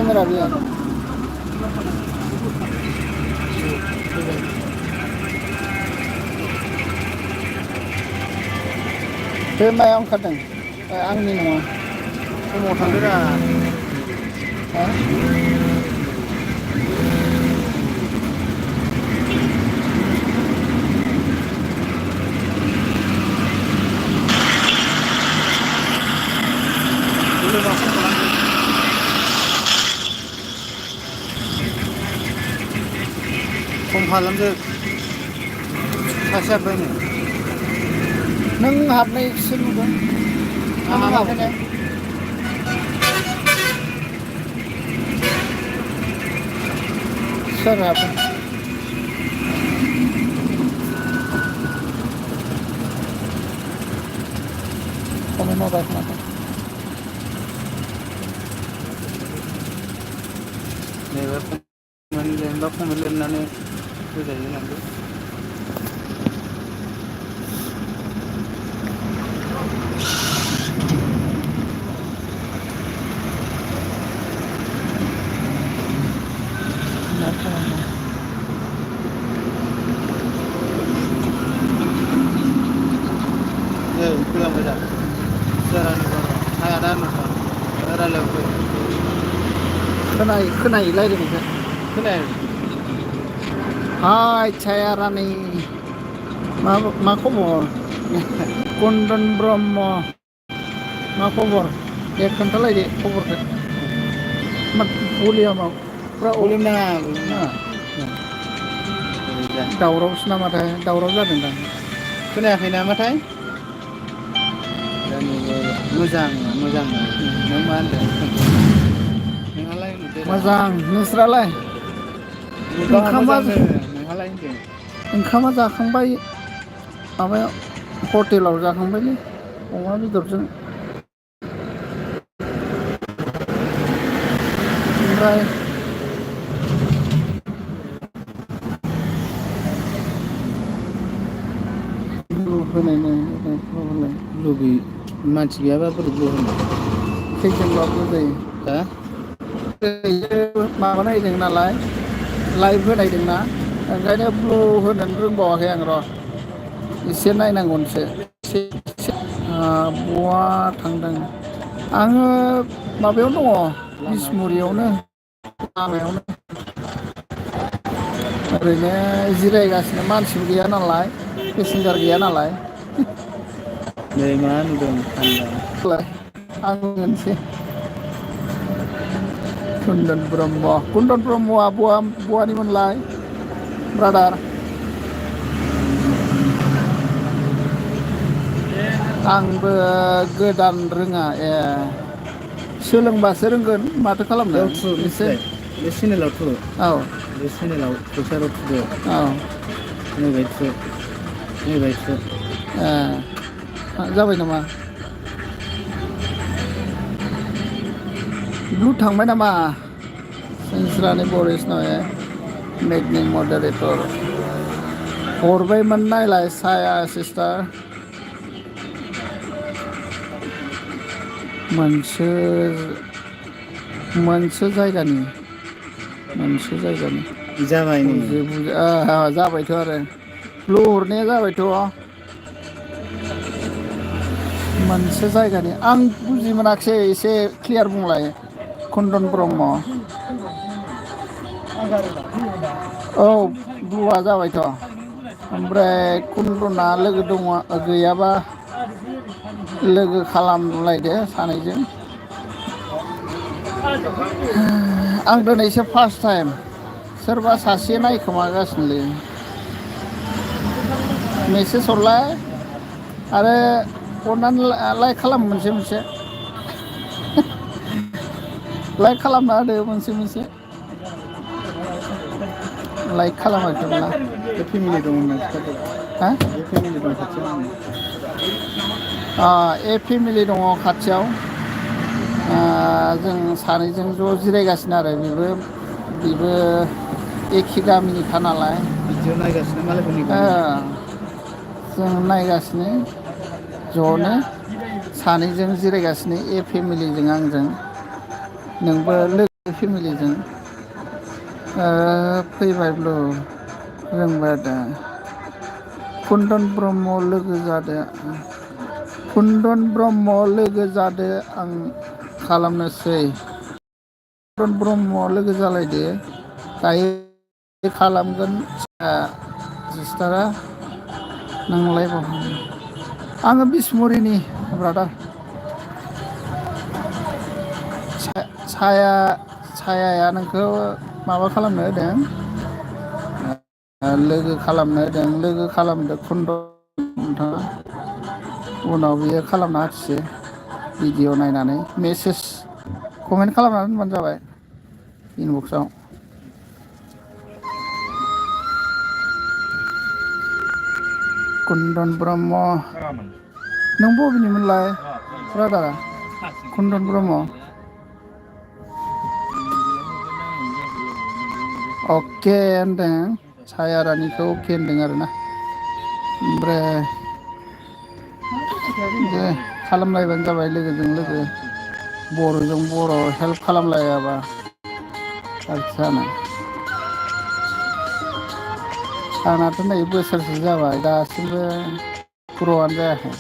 Camera गैया बे मायाव ओंखारदों आंनि नङा समाव थांदोरा हा खम खालामदो सासे हाबबायनो नों हाबनायसो नुदों आं नों हाबाखै हाबफैनाय सोर हाबदों कमेन्ट हरबाय खोनादों नैबे जेनेबा कमेन्ट लिरनानै होजायो नोंबो मा खालामदों नै फैहांबाय दा सियारानो हाया दा नोंथां रायलायहरबाय खोनायो रायज्लायनायखौ खोनायाखै हाय साया रानि मा खबर कुन्दन ब्रह्म मा खबर दे खोन्थालायदो खबरखौ मा भलियामाव फुरा भलिउम नाङा दावरावसो नामाथाय दावराव जादोंदां खोनायाखै नामाथाय मोजां नों मा होनदों नोंहालाय होनहरदोरा मोजां नोंस्रालाय गावहा मोजांनो नोंहालाय होनदों ओंखामा जाखांबाय माबायाव हटेलाव जाखांबायलै अमा बेदरजों ओमफ्राय लुबै मानसि गैयाबा बोरै ब्ल होनो खैजोनबाबो जायो हा माबानायदों नालाय लाइभ होनायदोंना ओंखायनो ब्लु होनोनो रोंबावाखै आं र' एसे नायनांगौसो बहा थांदों आङो माबायाव दङ लामायाव बिसमुरियावनो लामायावनो ओरैनो जिरायगासिनो मानसिबो गैया नालाय पेसेन्जार गैया नालाय नै मा नुदों थान्दा आं होनसै कुन्दन ब्रह्मआ बहानिमोनलाय ब्रादार आंबो गोदान रोङा सोलोंबासो रोंगोन माथो खालामनो बेयाव थु एसे मिथिबाय बे चेनेलाव थु औ बे चेनेलाव फैसाराव थुदो औ नैबाय थु जाबाय नामा ब्लु थांबाय नामा सानस्रानि बरिस नय मेगनि मडारेटर हरबायमोन नायलाय साया सिस्टार मोनसे जायगानि जाबाय नै जाबायथ' आरो ब्लु हरनाया जाबायथ' मोनसे जायगानि आं बुजि मोनाखिसै एसे क्लियार बुंलाय कुन्दन ब्रह्म औ ब्लुआ जाबायथ' ओमफ्राय कुन्दना लोगो दङ गैयाबा लोगो खालामलायदो सानैजों आं दिनैसो फार्स्ट टाइम सोरबा सासे नायखोमागासिनोलै मेसेज हरलाय आरो अननानै लाइक खालाम मोनसे लाइक खालामना होदो मोनसे लाइक खालामाखैब्ला बे फेमिलि दं होनना खिथादो हा बे फेमिलि दं खाथियाव फेमिलि दङ खाथियाव जों सानैजों ज' जिरायगासिनो आरो बेबो एखे गामिनिखा नालाय बिदियाव नायगासिनो मालायफोरनि गामि जों नायगासिनो ज'नो सानैजों जिरायगासिनो फेमिलिजों आंजों नोंबो लोगो फेमिलिजों फैबाय ब्ल रोंबाय दा कुन्दन ब्रह्म लोगो जादो कुन्दन ब्रह्म लोगो जादो आं खालामनोसै कुन्दन ब्रह्म लोगो जालायदो दायो खालामगोन सिस्टारा नोंलाय बहा आङो बिसमुरिनि ब्रादार सायाया नोंखौ माबा खालामनो होदों लोगो खालामनो होदों लोगो खालामदो कुन्द नोंथाङा उनाव बियो खालामना होथोसै भिडिअ नायनानै मेसेज कमेन्ट खालामनानै दोनबानो जाबाय इनबक्सआव कुन्दन ब्रह्म नों बबेनिमोनलाय ब्रादारा कुन्दन ब्रह्म अके होनदों साया रानिखौ अके होनदों आरोना ओमफ्राय दे खालामलायबानो जाबाय लोगोजों लोगो बर'जों बर' हेल्प खालामलायाबा आदसा आंनाथ' नै बोसोरसे जाबाय दासिमबो ग्र'आनो जायाखै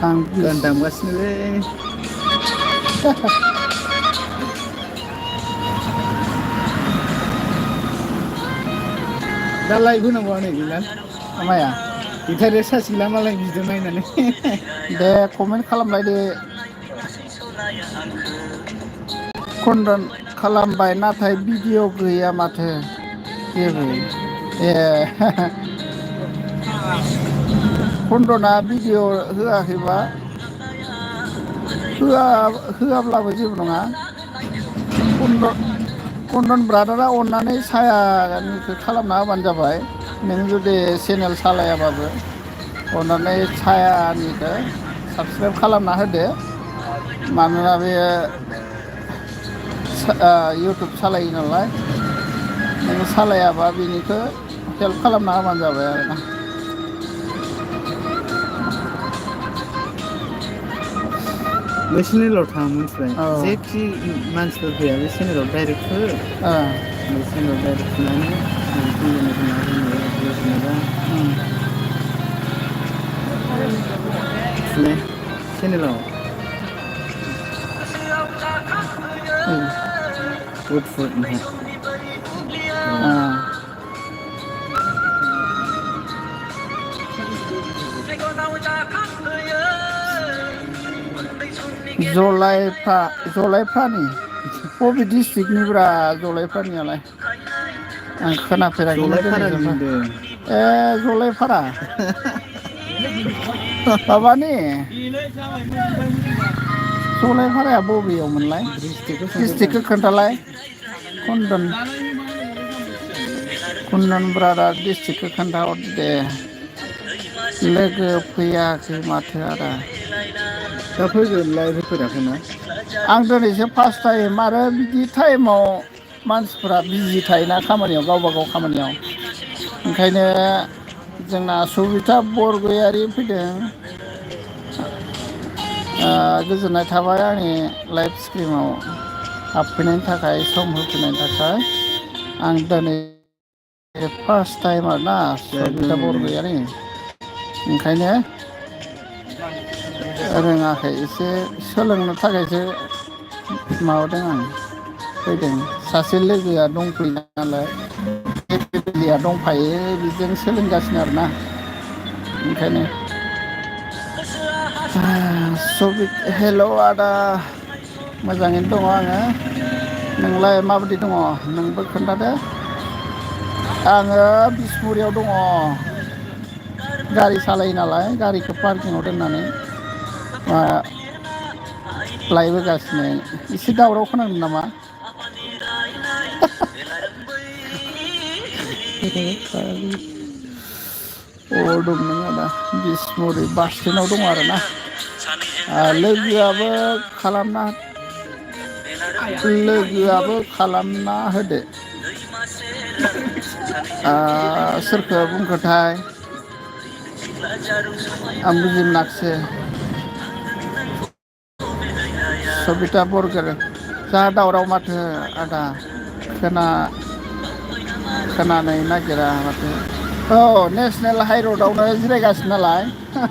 आं गान दामगासिनोलै दा लाइभ होनांगौ नै गैला माया इन्टारेस्ट जासिगोनलां मालाय भिडिअ नायनानै दे कमेन्ट खालामलायदो कन्डन खालामबाय नाथाय भिडिअ गैया माथो जेबो ए कन्डना भिडिअ होआखैबा होआब्लाबो जेबो नङा कन्डन ब्रादारा अननानै सायानिखौ खालामना होबानो जाबाय नों जुदि चेनेल सालायाबाबो अननानै सायानिखौ साबसक्राइब खालामना होदो मानोना बेयो इउटुब सालायो नालाय नों सालायाबा बेनिखौ हेल्प खालामना होबानो जाबाय आरोना बे चेनेलाव थां मिथिबाय जेखि मानसिफोर फैया बे चेनेलाव डाइरेक्ट हो बे चेनेलाव डाइरेक्ट थुनानै थुनाय चेनेलाव गुड फुड जलायफानि बबे डिस्ट्रिक्टनिब्रा जलायफानियालाय आं खोनाफेराखै ए जलायफारा माबानि जलायफाराया बबेयावमोनलाय डिस्ट्रिक्टखौ खोन्थालाय कुन्दन ब्रादार डिस्ट्रिक्टखौ खोन्थाहरदो दे लोगो फैयाखै माथो आदा दा फैगोन लाइभ होफेराखैना आं दिनैसो फार्स्ट टाइम आरो बिदि टाइमाव मानसिफोरा बिजि थायोना खामानियाव गावबा गाव खामानियाव ओंखायनो जोंना सबिता बरगयारि फैदों गोजोननाय थाबाय आंनि लाइभ स्ट्रिमाव हाबफैनायनि थाखाय सम होफैनायनि थाखाय आं दिनै फार्स्ट टाइम आरोना सबिता बरगयारि ओंखायनो रोङाखै एसे सोलोंनो थाखायसो माबादों आं फैदों सासे लोगोआ दंफैयो नालाय फेमिलिया दंफायो बिजों सोलोंगासिनो आरोना ओंखायनो हेल' आदा मोजाङैनो दङ आङो नोंलाय माबायदि दङ नोंबो खोन्थादो आङो बिसमुरियाव दङ गारि सालायो नालाय गारिखौ पार्किंआव दोननानै लाइभ होगासिनो एसे दावराव खोनादों नामा दं नों आदा बिसमुरि बास स्टेन्डआव दङ आरोना लोगोआबो खालामना होदो सोरखौ बुंखोथाय आं बुजि मोनाखिसै सबिता बरग'यारि जा दावराव माथो आदा खोनानो नागिरा माथो औ नेसनेल हाइरडआवनो जिरायगासिनो नालाय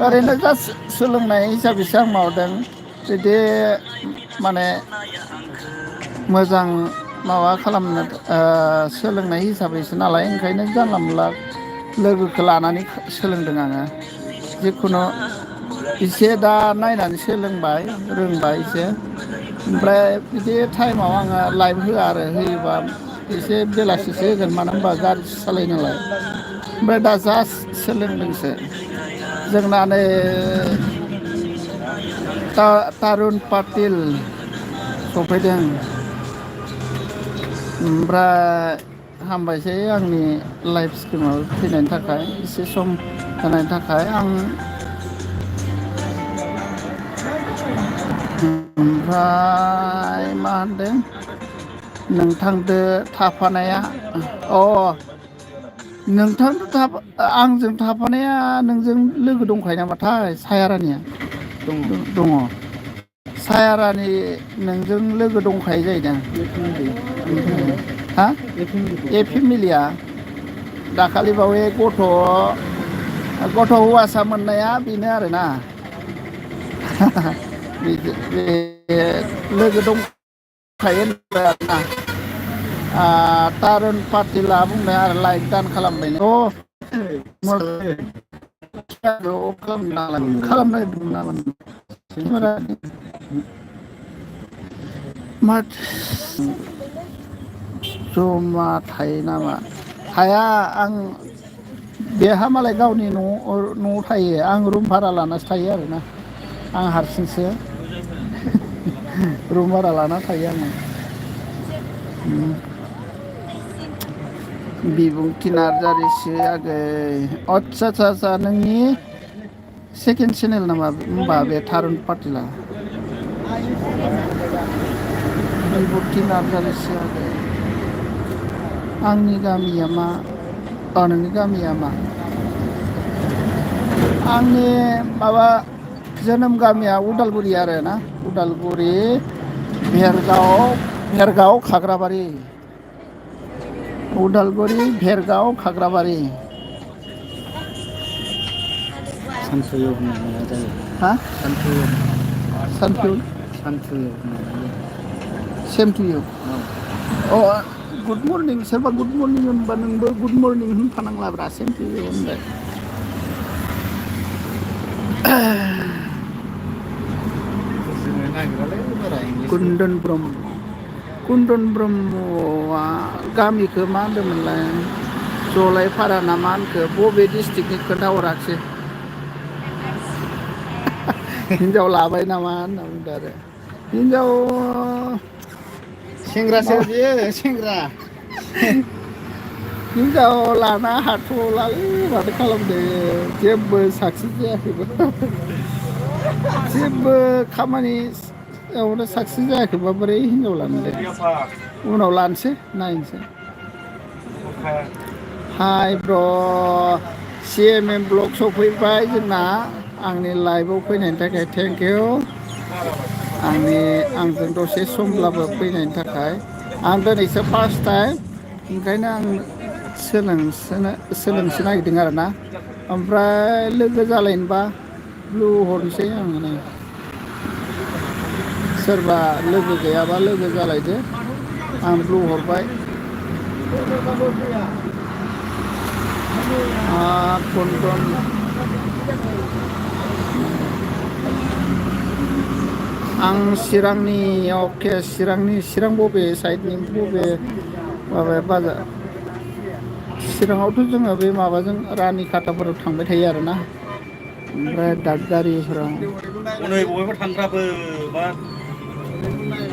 ओरैनो जास्ट सोलोंनाय हिसाबैसो आं माबादों बिदि माने मोजां माबा खालामनो सोलोंनाय हिसाबैसो नालाय ओंखायनो जानला मोनला लोगोखौ लानानै सोलोंदों आङो जिखुनु एसे दा नायनानै सोलोंबाय रोंबाय एसे ओमफ्राय बिदि टाइमाव आङो लाइभ होआ आरो होयोबा एसे बेलासिसो होगोन मानो होनबा गारिसो सालायो नालाय ओमफ्राय दा जास्ट सोलोंदोंसो जोंना नै तारुन पाटिल सफैदों ओमफ्राय हामबायसै आंनि लाइफ स्ट्रिमाव फैनायनि थाखाय एसे सम होनायनि थाखाय आं ओमफ्राय मा होनदों नोंथांदो थाफानाया नोंथांथ' आंजों थाफानाया नोंजों लोगो दंखायो नामाथाय सायारानिया दङ सायारानि नोंजों लोगो दंखायो जाहैदों हा ए फेमिलिया दाखालि बावै गथ' हौवासा मोननाया बेनो आरोना बे लोगो दंखायो आरोना तारुन पाटिला बुंदों आरो लाइक दान खालामबायनो खालामनो मा जमा थायो नामा थाया आं बेहा मालाय गावनि न'आव थायो आं रुम भारा लानासो थायो आरोना आं हारसिंसो रुम भारा लाना थायो आङो बिबुंथि नार्जारिसो आगै आदसा नोंनि सेकेन्ड चेनेल नामा होमबा बे थारुन पाटिला बिबुंथि नार्जारिसो आगै आंनि गामिया मा नोंनि गामिया मा आंनि माबा जोनोम गामिया उदालगुरि आरो ना उदालगुरि भेरगाव खाग्राबारि उदालगुरि भेरगाव खाग्राबारि सानथुयाव होननाया जायो हा सानथुयाव same to you good morning सोरबा गुड मर्निं होनबा नोंबो गुड मर्निं होनफानांलाब्रा सेम टु इउ होनबाय कुन्दन ब्रह्मआ गामिखौ मा होनदोंमोनलाय जलायपारा ना मा होनखो बबे डिस्ट्रिक्टनि खोन्थाहराखिसै हिनजाव लाबाय नामा होनना बुंदों आरो हिनजाव सेंग्रासो बियो सेंग्रा हिनजाव लाना हाथ'लालै माथो खालामदों जेबो साक्सेस जायाखैबो जेबो खामानियावनो साक्सेस जायाखैबा बोरै हिनजाव लानो दे उनाव लानोसै नायनोसै हाय ब्र CMM ब्लग सफैबाय जोंना आंनि लाइभआव फैनायनि थाखाय थेंक इउ आंजों दसे समब्लाबो फैनायनि थाखाय आं दिनैसो फार्स्ट टाइम ओंखायनो आं सोलोंनो नागिरदों आरोना ओमफ्राय लोगो जालायनोबा ब्लु हरनोसै आङो नै सोरबा लोगो गैयाबा लोगो जालायदो आं ब्लु हरबाय कुन्दन आं चिरांनि अके चिरां बबे साइडनि बबे माबाया बाजार चिराङावथ' जोङो बे माबाजों रानि खाथाफोराव थांबाय थायो आरोना ओमफ्राय दादगारिफोराव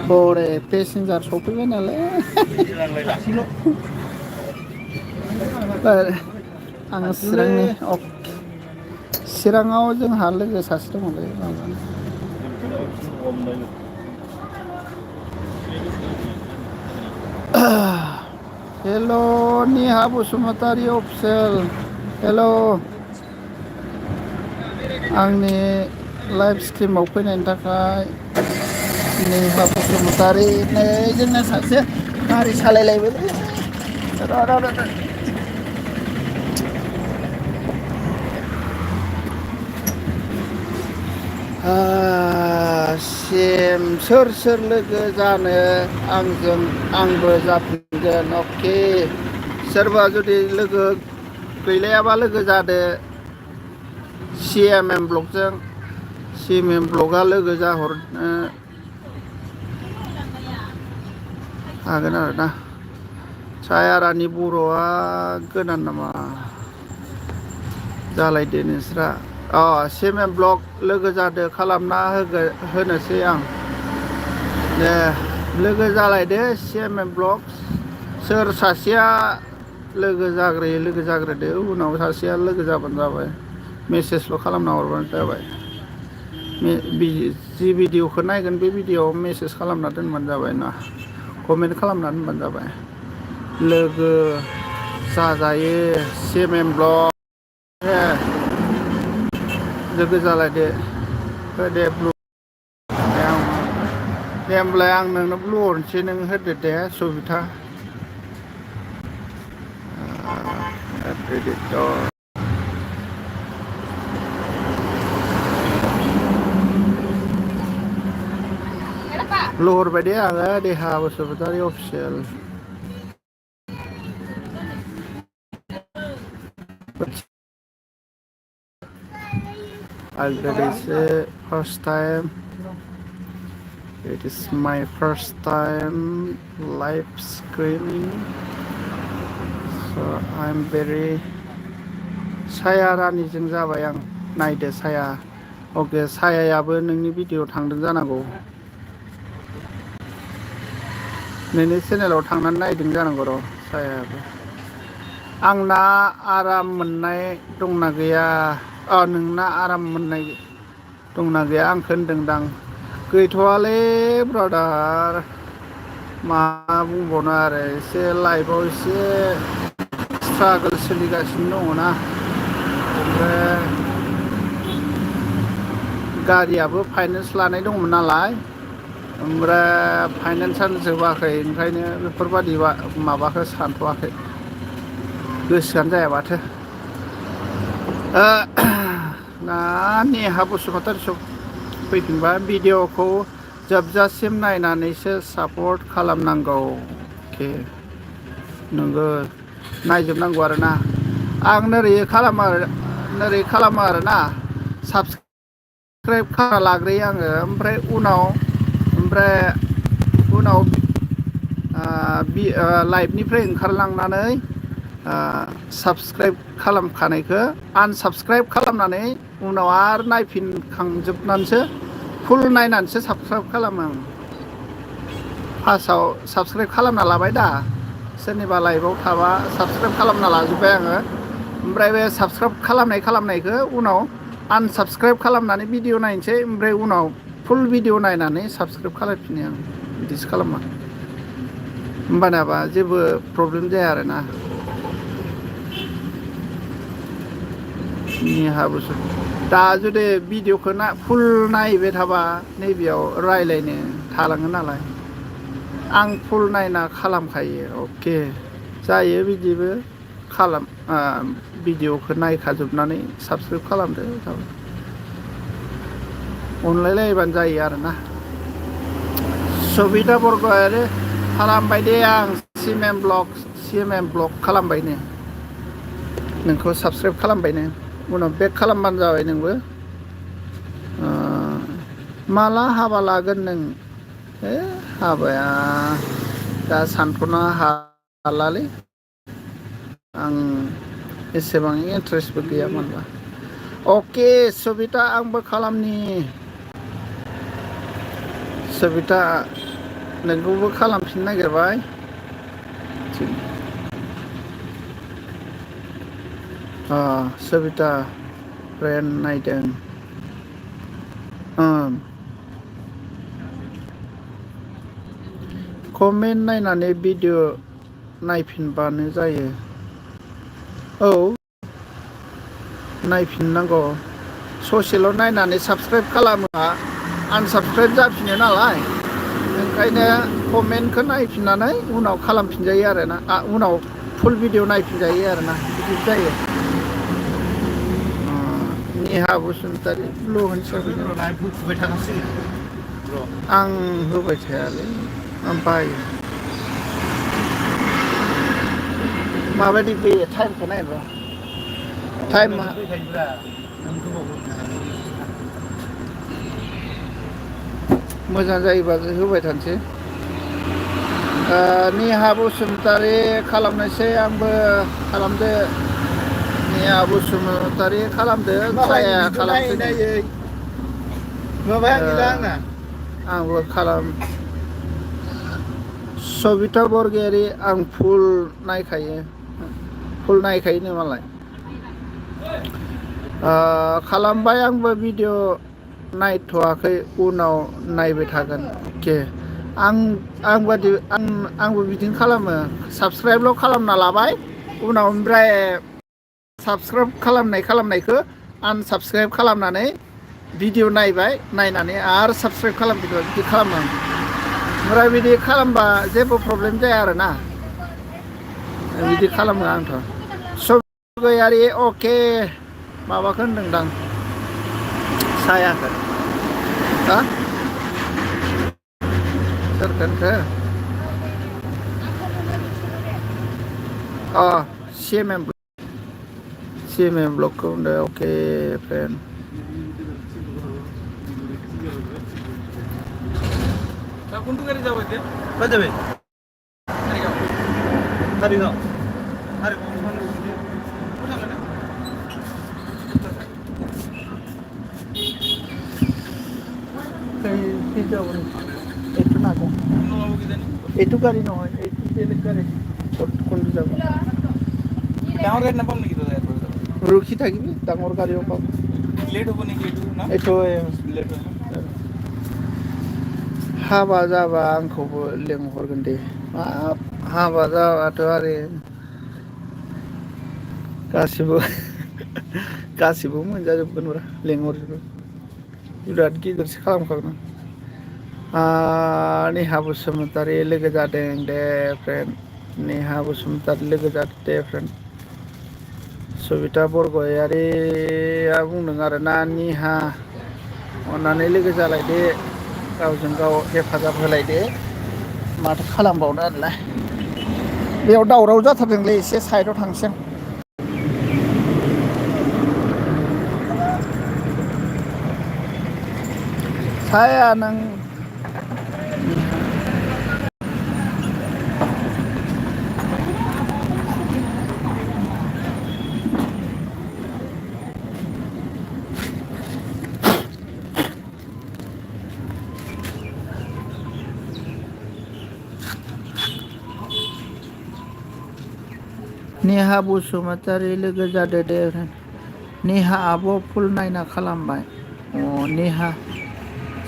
बरे पेसेन्जार सफैबाय नालाय आङो चिराङाव जोंहा लोगो सासे दङलै हेल' निहा बसुमतारी अफिसियेल हेल' आंनि लाइभ स्ट्रिमाव फैनायनि थाखाय नेहा बसुमतारी नै जोंना सासे गारि सालायलायबाय सिम सोर सोर लोगो जानो आंबो जाफिनगोन अके सोरबा जुदि लोगो गैलायाबा लोगो जादो CMM ब्लगजों CMM ब्लगा लोगो जाहरनो हागोन आरोना सायारानि बर'आ गोदान नामा जालायदो नोंस्रा CMM ब्लग लोगो जादो खालामना होनोसै आं दे लोगो जालायदो CMM ब्लग सोर सासेया लोगो जाग्रोदो उनाव सासेया लोगो जाबानो जाबाय मेसेजल' खालामना हरबानो जाबाय जि भिडिअखौ नायगोन बे भिडिअआव मेसेज खालामना दोनबानो जाबाय ना कमेन्ट खालामना दोनबानो जाबाय लोगो जाजायो CMM ब्लग लोगो जालायदो दे ब्लु दे होमब्लाय आं नोंनो ब्लु हरनोसै नों होदो दे सबिता ब्लु हरबाय दे आङो देहा Basumatary official first time it is my first time live streaming so I'm very साया रानिजों जाबाय आं नायदो साया अके सायायाबो नोंनि भिडिअ थांदों जानांगौ नोंनि चेनेलाव थांनानै नायदों जानांगौ र' सायायाबो आंना आराम मोननाय दंना गैया नोंना आराम मोननाय दंना गैया आंखौ होनदोंदां गैथ'वालै ब्रादार मा बुंबावनो आरो एसे लाइफआव एसे स्ट्रागोल सोलिगासिनो दङ ना ओमफ्राय गारियाबो फाइनेन्स लानाय दंमोन नालाय ओमफ्राय फाइनेन्सआनो जोबाखै ओंखायनो बेफोरबादि माबाखौ सानथ'वाखै गोसोआनो जाया माथो ना नेहा बसुमतारी फैफिनबा भिडिअखौ जोबजासिम नायनानैसो सापर्ट खालामनांगौ अके नोंगो नायजोबनांगौ आरोना आं नोरै खालामो आरोना साबस्क्राइब खालामना लाग्रोयो आङो ओमफ्राय उनाव लाइभनिफ्राय ओंखारलांनानै साबस्क्राइब खालामखानायखौ आनसाबस्क्राइब खालामनानै उनाव आरो नायफिनखांजोबनानैसो फुल नायनानैसो साबस्क्राइब खालामो आं फार्स्टआव साबस्क्राइब खालामना लाबाय दा सोरनिबा लाइभआव थाबा साबस्क्राइब खालामना लाजोब्बाय आङो ओमफ्राय बे साबस्क्राइब खालामनायखौ उनाव आनसाबस्क्राइब खालामनानै भिडिअ नायनोसै ओमफ्राय उनाव फुल भिडिअ नायनानै साबस्क्राइब खालामफिनो आं बिदिसो खालामा होमबानाबा जेबो प्रब्लेम जाया आरोना नेहा बसुमतारी दा जुदि भिडिअखौ फुल नायबाय थाबा नैबेयाव रायलायनो थालाङो नालाय आं फुल नायना खालामखायो अके जायो बिदिबो खालाम भिडिअखौ नायखाजोबनानै साबस्क्राइब खालामदो अनलायलायबानो जायो आरोना सबिता बरगयारि खालामबाय दे आं CMM ब्लग खालामबायनो नोंखौ साबस्क्राइब खालामबायनो उनाव बेक खालामबानो जाबाय नोंबो माला हाबा लागोन नों हाबाया दा सानथ'नो हालालै आं एसेबां इन्ट्रेस्टबो गैया मोनबा अके सबिता आंबो खालामनि सबिता नोंखौबो खालामफिननो नागिरबाय सबिता फ्रेन्ड नायदों कमेन्ट नायनानै भिडिअ नायफिनबानो जायो औ नायफिननांगौ ससेल' नायनानै साबसक्राइब खालामोबा आनसाबसक्राइब जाफिनो नालाय ओंखायनो कमेन्टखौ नायफिननानै उनाव खालामफिनजायो आरोना उनाव फुल भिडिअ नायफिनजायो आरोना बिदि जायो। नेहा बसुमतारी ब्लु हिसाबै होबाय थानांसिगोन र' आं होबाय थायालै आं बायो माबायदि फैयो टाइमखौ नायब्रा टाइमा फैखायोब्रा नों गोबाव मोजां जायोबा होबाय थानोसै नेहा बसुमतारी खालामनोसै आंबो खालामदो नेहा बसुमतारी खालामदो साया खालामसै माबाया गैला आंना आंबो खालाम सबिता बरगयारी आं फुल नायखायो मालाय खालामबाय आंबो भिडिअ नायथ'वाखै उनाव नायबाय थागोन के आंबो बिदिनो खालामो साबसक्राइबल' खालामना लाबाय उनाव ओमफ्राय साबसक्राइब खालामनायखौ आनसाबसक्राइब खालामनानै भिडिअ नायबाय नायनानै आरो साबसक्राइब खालामफिनबाय बिदि खालामो आं ओमफ्राय बिदि खालामबा जेबो प्रब्लेम जाया आरोना बिदि खालामो आंथ' गयारि अके माबाखौ होनदोंदां सायाखौ हा सोरखौ CMM ब्लगखौ होनदों अके फ्रेन्ड কোনটো গাড়ি যাব এতিয়া ক'ত যাবি কাৰিগাঁও এইটো গাড়ী নহয় এইটো বেলেগ গাড়ী কোনটো যাব ডাঙৰ গাড়ী নাপাম নেকি তই ৰখি থাকিবি ডাঙৰ গাড়ীও পাম লেট হ'ব নেকি এইটো লেট হয় हाबा जाबा आंखौबो लेंहरगोन दे हाबा जाबाथ' आरो गासिबो मोनजाजोबगोन ब्रा लेंहरजोबो बिराद गिदिरसो खालामखागोन नेहा बसुमतारी लोगो जादों दे फ्रेन्ड नेहा बसुमतारी लोगो जादों दे फ्रेन्ड सबिता बरगयारिया बुंदों आरोना नेहा अननानै लोगो जालायदो गावजों गाव हेफाजाब होलायदो माथो खालामबावनो आरोना बेयाव दावराव जाथारदोंलै एसे साइडआव थांसै आं साया नों नेहा बसुमतारी लोगो जादो दे नेहा आब' फुल नायना खालामबाय नेहा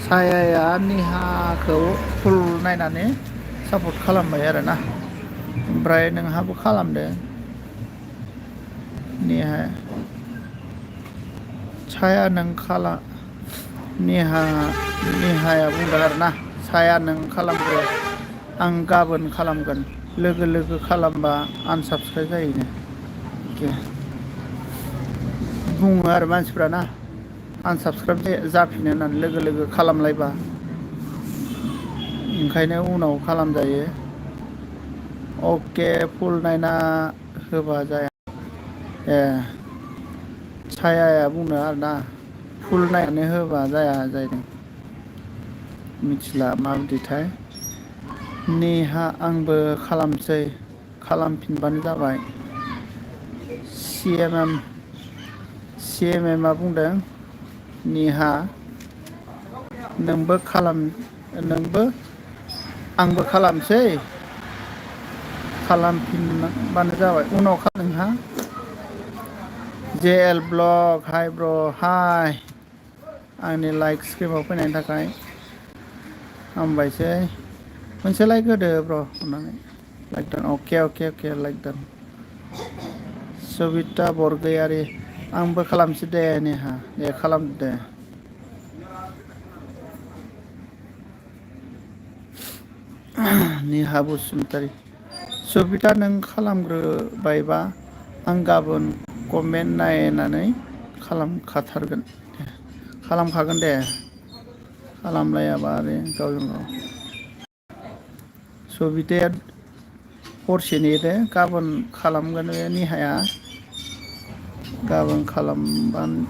सायाया नेहाखौ फुल नायनानै सापर्ट खालामबाय आरोना ओमफ्राय नोंहाबो खालामदो नेहा साया नों नेहाया बुंदों आरोना साया नों खालामग्रो आं गाबोन खालामगोन लोगो खालामबा आनसाबसक्राइब जायोनो बुङो आरो मानसिफ्रा ना आनसाबसक्राइब जाफिनो होननानै लोगो खालामलायबा ओंखायनो उनाव खालामजायो अके फुल नायना होबा जाया सायाया बुंनो आरोना फुल नायनानै होबा जाया जाहैदों मिथिला माबायदिथाय नेहा आंबो खालामसै खालामफिनबानो जाबाय CMM आ बुंदों नेहा आंबो खालामसै खालामफिनबानो जाबाय उनाव नोंहा JL ब्लग हाय ब्र हाय आंनि लाइक स्क्रिमाव फैनायनि थाखाय हामबायसै मोनसे लाइक होदो ब्र अननानै लाइक दान अके लाइक दान सबिता बरगयारी आंबो खालामसै दे नेहा दे खालामदो दे। नेहा बसुमतारी सबिता नों खालामग्रोबायबा आं गाबोन कमेन्ट नायनानै खालामखाथारगोन खालामखागोन दे खालामलायाबा आरो गावजों गाव सबिताया हरसे नेदो गाबोन खालामगोन बे नेहाया गाबोन खालामबानो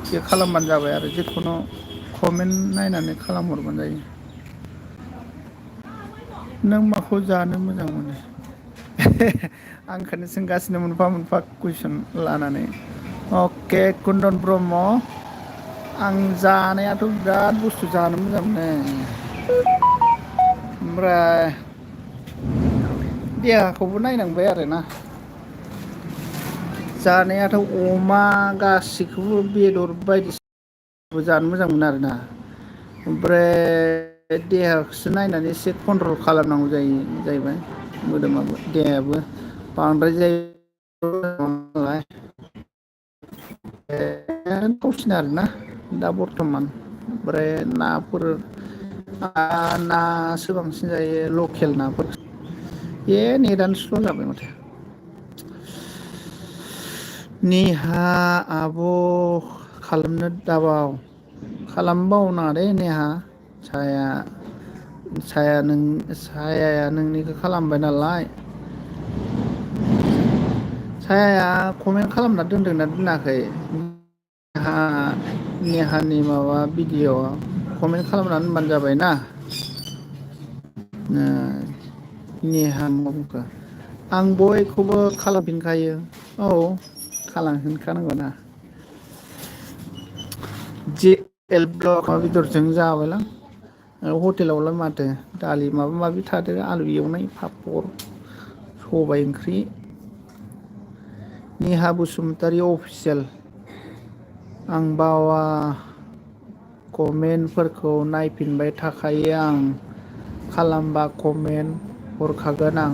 बे खालामबानो जाबाय आरो जिखुनु कमेन्ट नायनानै खालामहरबानो जायो। नों माखौ जानो मोजां मोनो आंखौनो सोंगासिनो मोनफा मोनफा कुइसन लानानै अके कुन्दन ब्रह्म आं जानायाथ' बिराद बुस्थु जानो मोजां मोनो ओमफ्राय देहाखौबो नायनांबाय आरोना जानायाथ' अमा गासिखौबो बेदर बायदिसिना जानो मोजां मोनो आरोना ओमफ्राय देहाखौसो नायनानै एसे कन्ट्रल खालामनांगौ जाहैबाय मोदोमाबो देहायाबो बांद्राय जायो नालाय थावसिनो आरोना दा बर्थमान ओमफ्राय नाफोर नासो बांसिन जायो लकेल नाफोर बे नेटानो स्ल' जाबाय माथो नेहा आब' खालामनो दाबाव खालामबावनाङा दे नेहा सायाया नोंनिखौ खालामबाय नालाय सायाया कमेन्ट खालामना दोनदोंना दोनाखै नेहानि माबा भिडिअ कमेन्ट खालामनानै होनबानो जाबायना नेहा मा बुंखो आं बयखौबो खालामफिनखायो औ खालामफिनखानांगौ ना जे एल ब्लक अमा बेदरजों जाबायलां हटेलावलाय माथो दालि माबा माबि थादो आलु एवनाय पापर सबाय ओंख्रि नेहा बसुमतारी अफिसियेल आं बावा कमेन्टफोरखौ नायफिनबाय थाखायो आं खालामबा कमेन्ट हरखागोन आं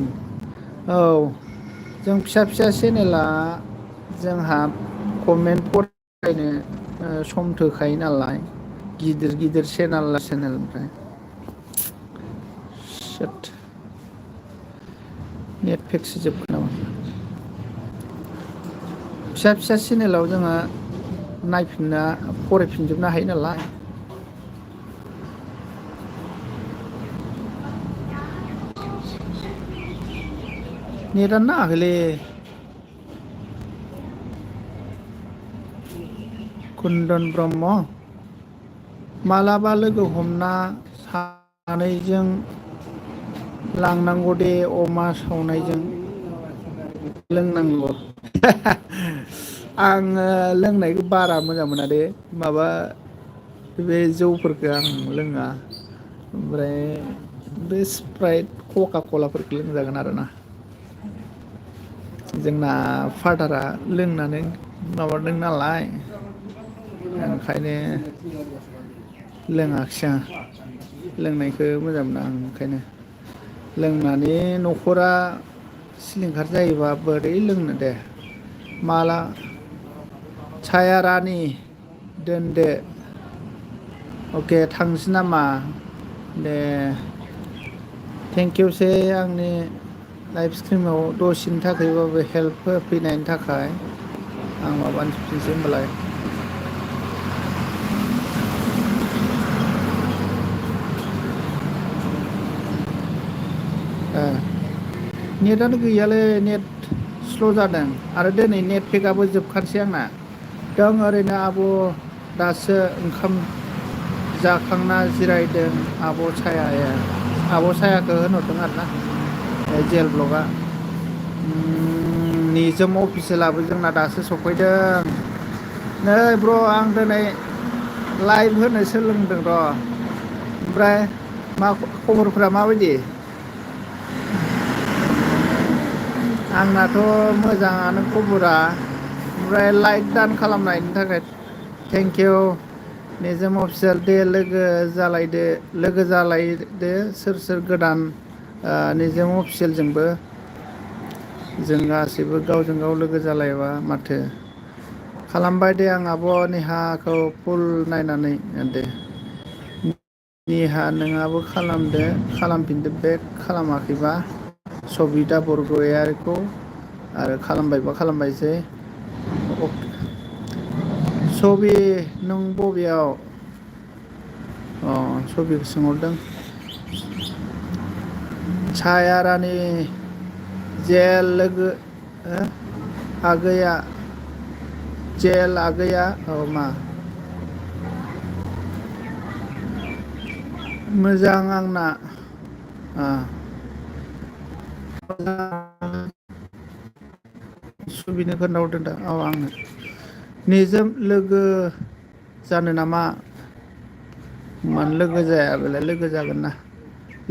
औ जों फिसा फिसा चेनेला जोंहा कमेन्ट फरायनो सम थोखायो नालाय गिदिर गिदिर चेनेलनिफ्राय नेटफेकसो जोबगोन नामा फिसा फिसा चेनेलाव जोङो नायफिनना फरायफिनजोबनो हायो नालाय नेटानो नाङाखैलै कुन्दन ब्रह्म मालाबा लोगो हमना सानैजों लांनांगौ दे अमा सावनायजों लोंनांगौ आङो लोंनायखौ बारा मोजां मोना दे माबा बे जौफोरखौ आं लोङा ओमफ्राय बे स्प्राइट कका कलाफोरखौ लोंजागोन आरोना जोंना फादारा लोंनानै माबादों नालाय ओंखायनो लोङाखिसै आं लोंनायखौ मोजां मोना आं ओंखायनो लोंनानै न'खरा सिलिंखार जायोबा बोरै लोंनो दे माला साया रानि दोनदो अके थांसै नामा दे थेंकिउसै आंनि लाइभ स्ट्रिमाव दसेनि थाखायबाबो हेल्प होफैनायनि थाखाय आं माबानोसै होनबालाय नेटआनो गैयालै नेट स्ल' जादों आरो दिनै नेट पेकआबो जोबखानोसै आंना दं ओरैनो आब' दासो ओंखाम जाखांना जिरायदों आब' सायाखौ होनहरदों आरोना जेल ब्लकआ निजोम अफिसियेलाबो जोंना दासो सफैदों नै ब्र' आं दिनै लाइभ होनो सोलोंदों र' ओमफ्राय मा खबरफोरा माबायदि आंनाथ' मोजाङानो खबरा ओमफ्राय लाइक दान खालामनायनि थाखाय थेंकिउ निजोम अफिसियेल दे लोगो जालायदो सोर गोदान निजोम अफिसियेलजोंबो जों गासैबो गावजों गाव लोगो जालायबा माथो खालामबाय दे आं आब' नेहाखौ फुल नायनानै दे नेहा नोंहाबो खालामदो खालामफिनदो बेक खालामाखैबा सबिता बरगयारिखौ आरो खालामबायबा खालामबायसै सबि नों बबेयाव अ सबिखौ सोंहरदों साया रानि जेल लोगो आगैया जेल आगैया औ मा मोजां आंना सुबिनो खोन्थाहरदों दा औ आंनो निजोम लोगो जानो नामा मानो लोगो जाया बेलाय लोगो जागोन ना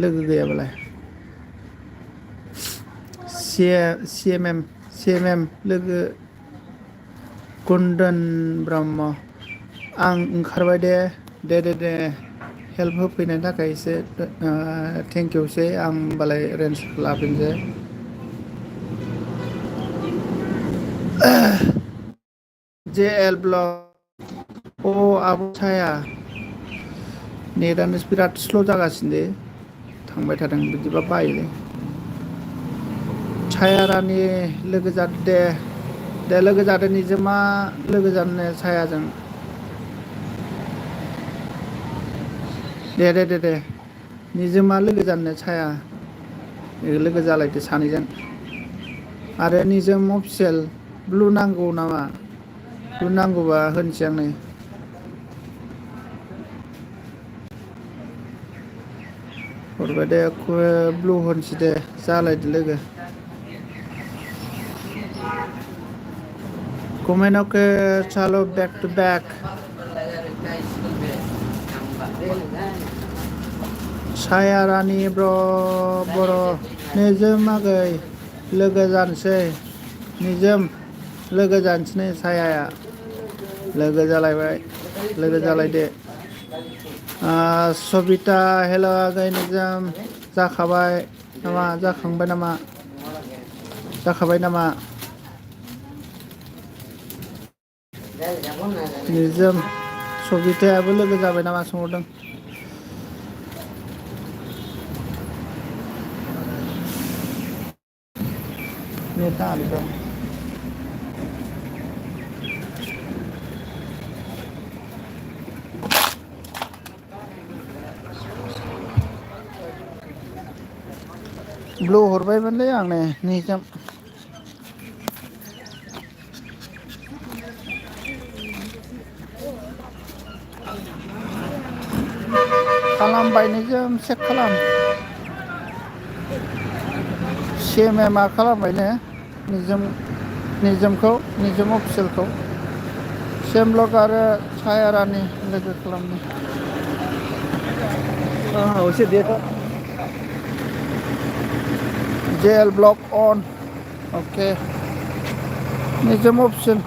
लोगो गैयाबालाय सि एम एम लोगो कुन्दन ब्रह्म आं ओंखारबाय दे हेल्प होफैनायनि थाखाय एसे थेंकिउसै आं होमबालाय रेन्ज लाफिनसै जे एल ब्लक अ आब' साया नेटानो बिराद स्ल' जागासिनो दे थांबाय थादों बिदिबा बायोलै साया रानि लोगो जादो दे लोगो जादो निजोमा लोगो जानो सायाजों दे निजोमा लोगो जानो साया लोगो जालायदो सानैजों आरो निजोम अफिसियेल ब्लु नांगौ नामा ब्लु नांगौबा होनोसै आं नै हरबाय दे ब्लु होनसै दे जालायदो लोगो कमेन्ट अके चलो बैक टू बैक साया रानि बर' निजोम आगै लोगो जानोसै निजोम लोगो जानोसै नै सायाया लोगो जालायबाय लोगो जालायदो सबिता हेल' आगै निजोम जाखाबाय नामा जाखांबाय नामा जाखाबाय नामा निजोम सबितायाबो लोगो जाबाय नामा सोंहरदों नेट नाङालै ब्लु हरबायमोनलै आं नै निजोम खालामबाय निजोम चेक खालाम CMMआ खालामबायनो निजोमखौ निजोम अफिसियेलखौ सेम ब्लक आरो साया रानि लोगो खालामनो जेल ब्लक अन अके निजोम अफिसियेल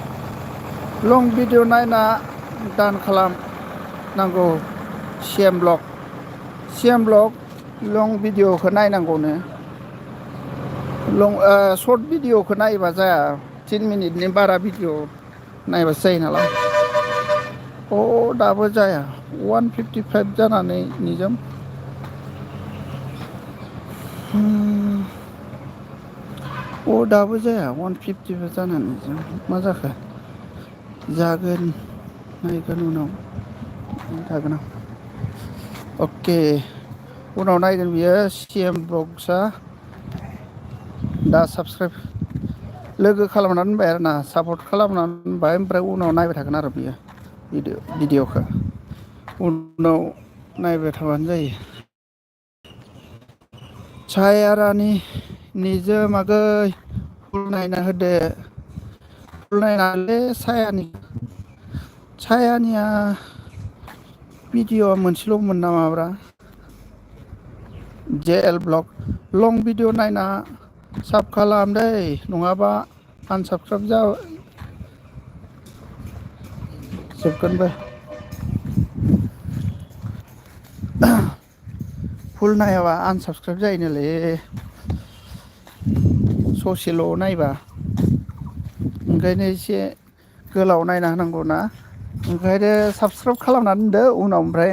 लं भिडिअ नायना दान खालाम नांगौ CM ब्लक लं भिडिअखौ नायनांगौनो सर्ट भिडिअखौ नायोबा जाया 3 मिनिटनि बारा भिडिअ नायबासो जायो नालाय दाबो जाया 155 जानानै निजोम दाबो जाया 155 जानानै मा जाखो जागोन नायगोन उनाव थागोन आं अके उनाव नायगोन बियो CM ब्लग्सआ दा साबसक्राइब लोगो खालामनानै दोनबाय आरो ना सापर्ट खालामनानै दोनबाय ओमफ्राय उनाव नायबाय थागोन आरो बियो भिडिअखौ उनाव नायबाय थाबानो जायो साया रानि निजोम आगै फुल नायना होदो फुल नायनानै सायानिया भिडिअआ मोनसेल'मोन नामाब्रा JL ब्लग लं भिडिअ नायना साब खालाम दै नङाबा आनसाबस्क्राइब जोबगोनबो फुल नायाबा आनसाबस्क्राइब जायोनोलै ससेल' नायबा ओंखायनो एसे गोलाव नायना होनांगौ ना ओंखायनो साबसक्राइब खालामना दोनदो उनाव ओमफ्राय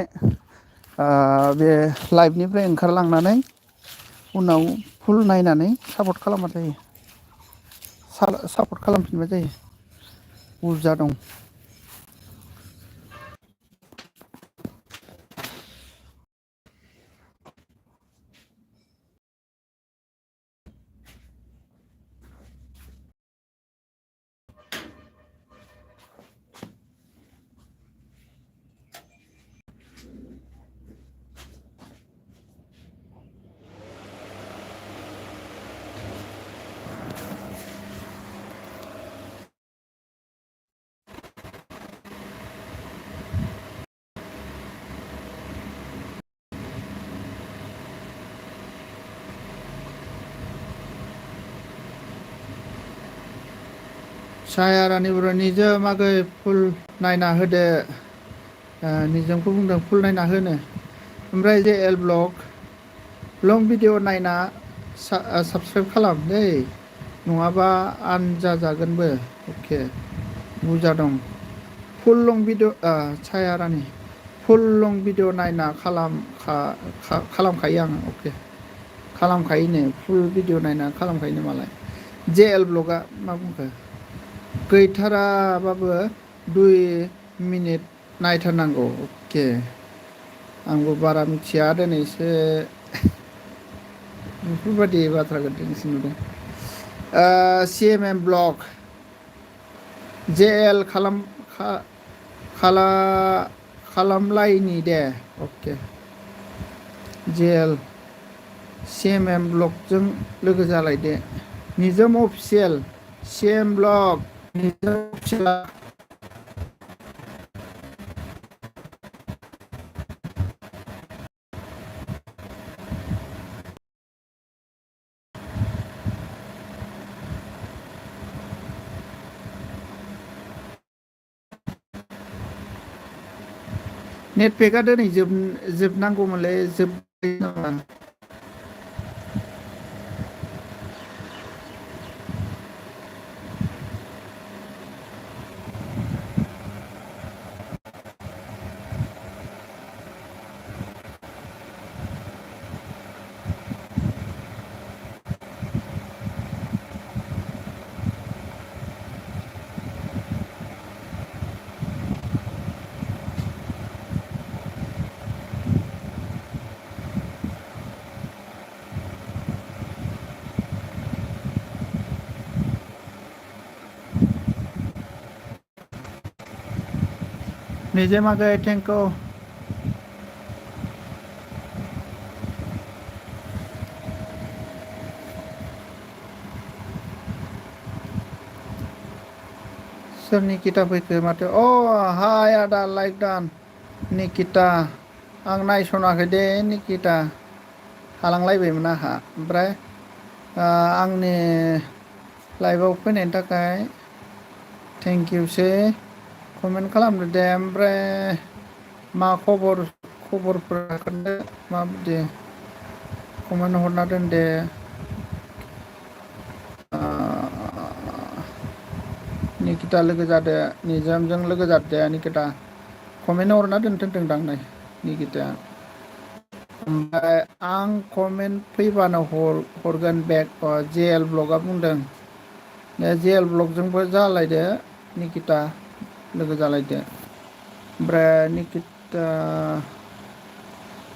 बे लाइभनिफ्राय ओंखारलांनानै उनाव फुल नायनानै सापर्ट खालामबा जायो सापर्ट खालामफिनबा जायो बुरजा दं साया रानिपुरा निजोम आगै फुल नायना होदो निजोमखौ बुंदों फुल नायना होनो ओमफ्राय जे एल ब्लग लं भिडिअ नायना साबसक्राइब खालाम दै नङाबा आनजाजागोनबो अके बुरजा दं फुल लं भिडिअ साया रानि फुल लं भिडिअ नायना खालामखायो आङो अके खालामखायोनो फुल भिडिअ नायना खालामखायोनो मालाय जे एल ब्लगआ मा बुंखो गैथाराबाबो 2 मिनिट नायथारनांगौ अके आंबो बारा मिथिया दिनैसो बेफोरबायदि बाथ्राखौ दिनैसो नुदों CMM ब्लग JL खालामलायनि दे अके JL CMM ब्लगजों लोगो जालायदो निजोम अफिसियेल CM ब्लग निजोम अफिसियेल नेटपेकआ दिनै जोबनांगौमोनलै जोब्बाय नामा निजोम आगै थेंक इउ सोर निकिता फैखो माथो हाय आदा लाइक दान निकिता आं नायसनाखै दे निकिता थालांलायबायमोन आंहा ओमफ्राय आंनि लाइभआव फैनायनि थाखाय थेंक इउसै कमेन्ट खालामदो दे ओमफ्राय मा खबरफोरा खोन्थादो माबायदि कमेन्ट हरना दोन दे निकिता लोगो जादो निजोमजों लोगो जादो निकिता कमेन्ट हरना दोनथोंदां नै निकिताया ओमफ्राय आं कमेन्ट फैबानो हरगोन बेक JL ब्लगआ बुंदों JL ब्लगजोंबो जालायदो निकिता लोगो जालायदो ओमफ्राय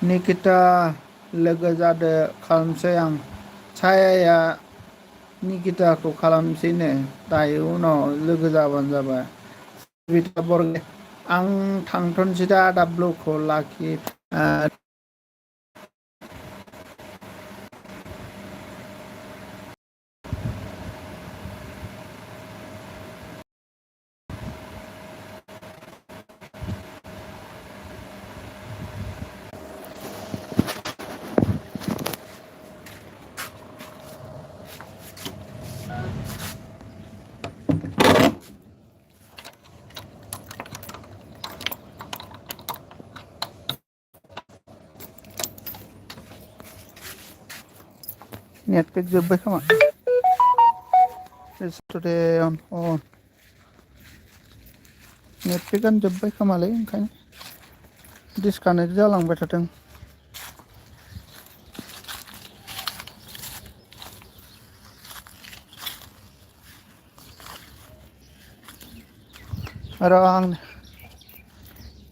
निकिता लोगो जादो खालामसै आं सायाया निकिताखौ खालामसैनो दायो उनाव लोगो जाबानो जाबाय आं थांथ'नोसै दा आदा ब्लगखौ लाखि नेटपेक जोब्बाय खोमा टुडे अन नेट पेकआनो जोब्बाय खोमालै ओंखायनो डिसकानेक्ट जालांबाय थादों। र' आं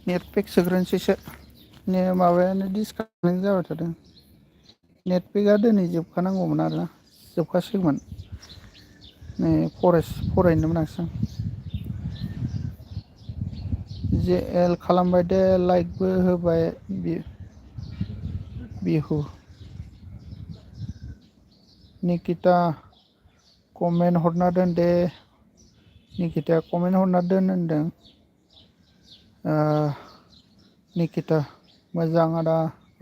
नेट पेक सोग्रोनोसैसो माबायानो डिसकानेक्ट जाबाय थादों। नेट पेकआ दिनै जोबखानांगौमोन आरोना जोबखासिगौमोन। नै फरायनो मोनाखिसै आं। जे एल खालामबाय दे लाइकबो होबाय बिहु निकिता कमेन्ट हरना दोन दे। निकिताया कमेन्ट हरना दोन होनदों। निकिता मोजां आदा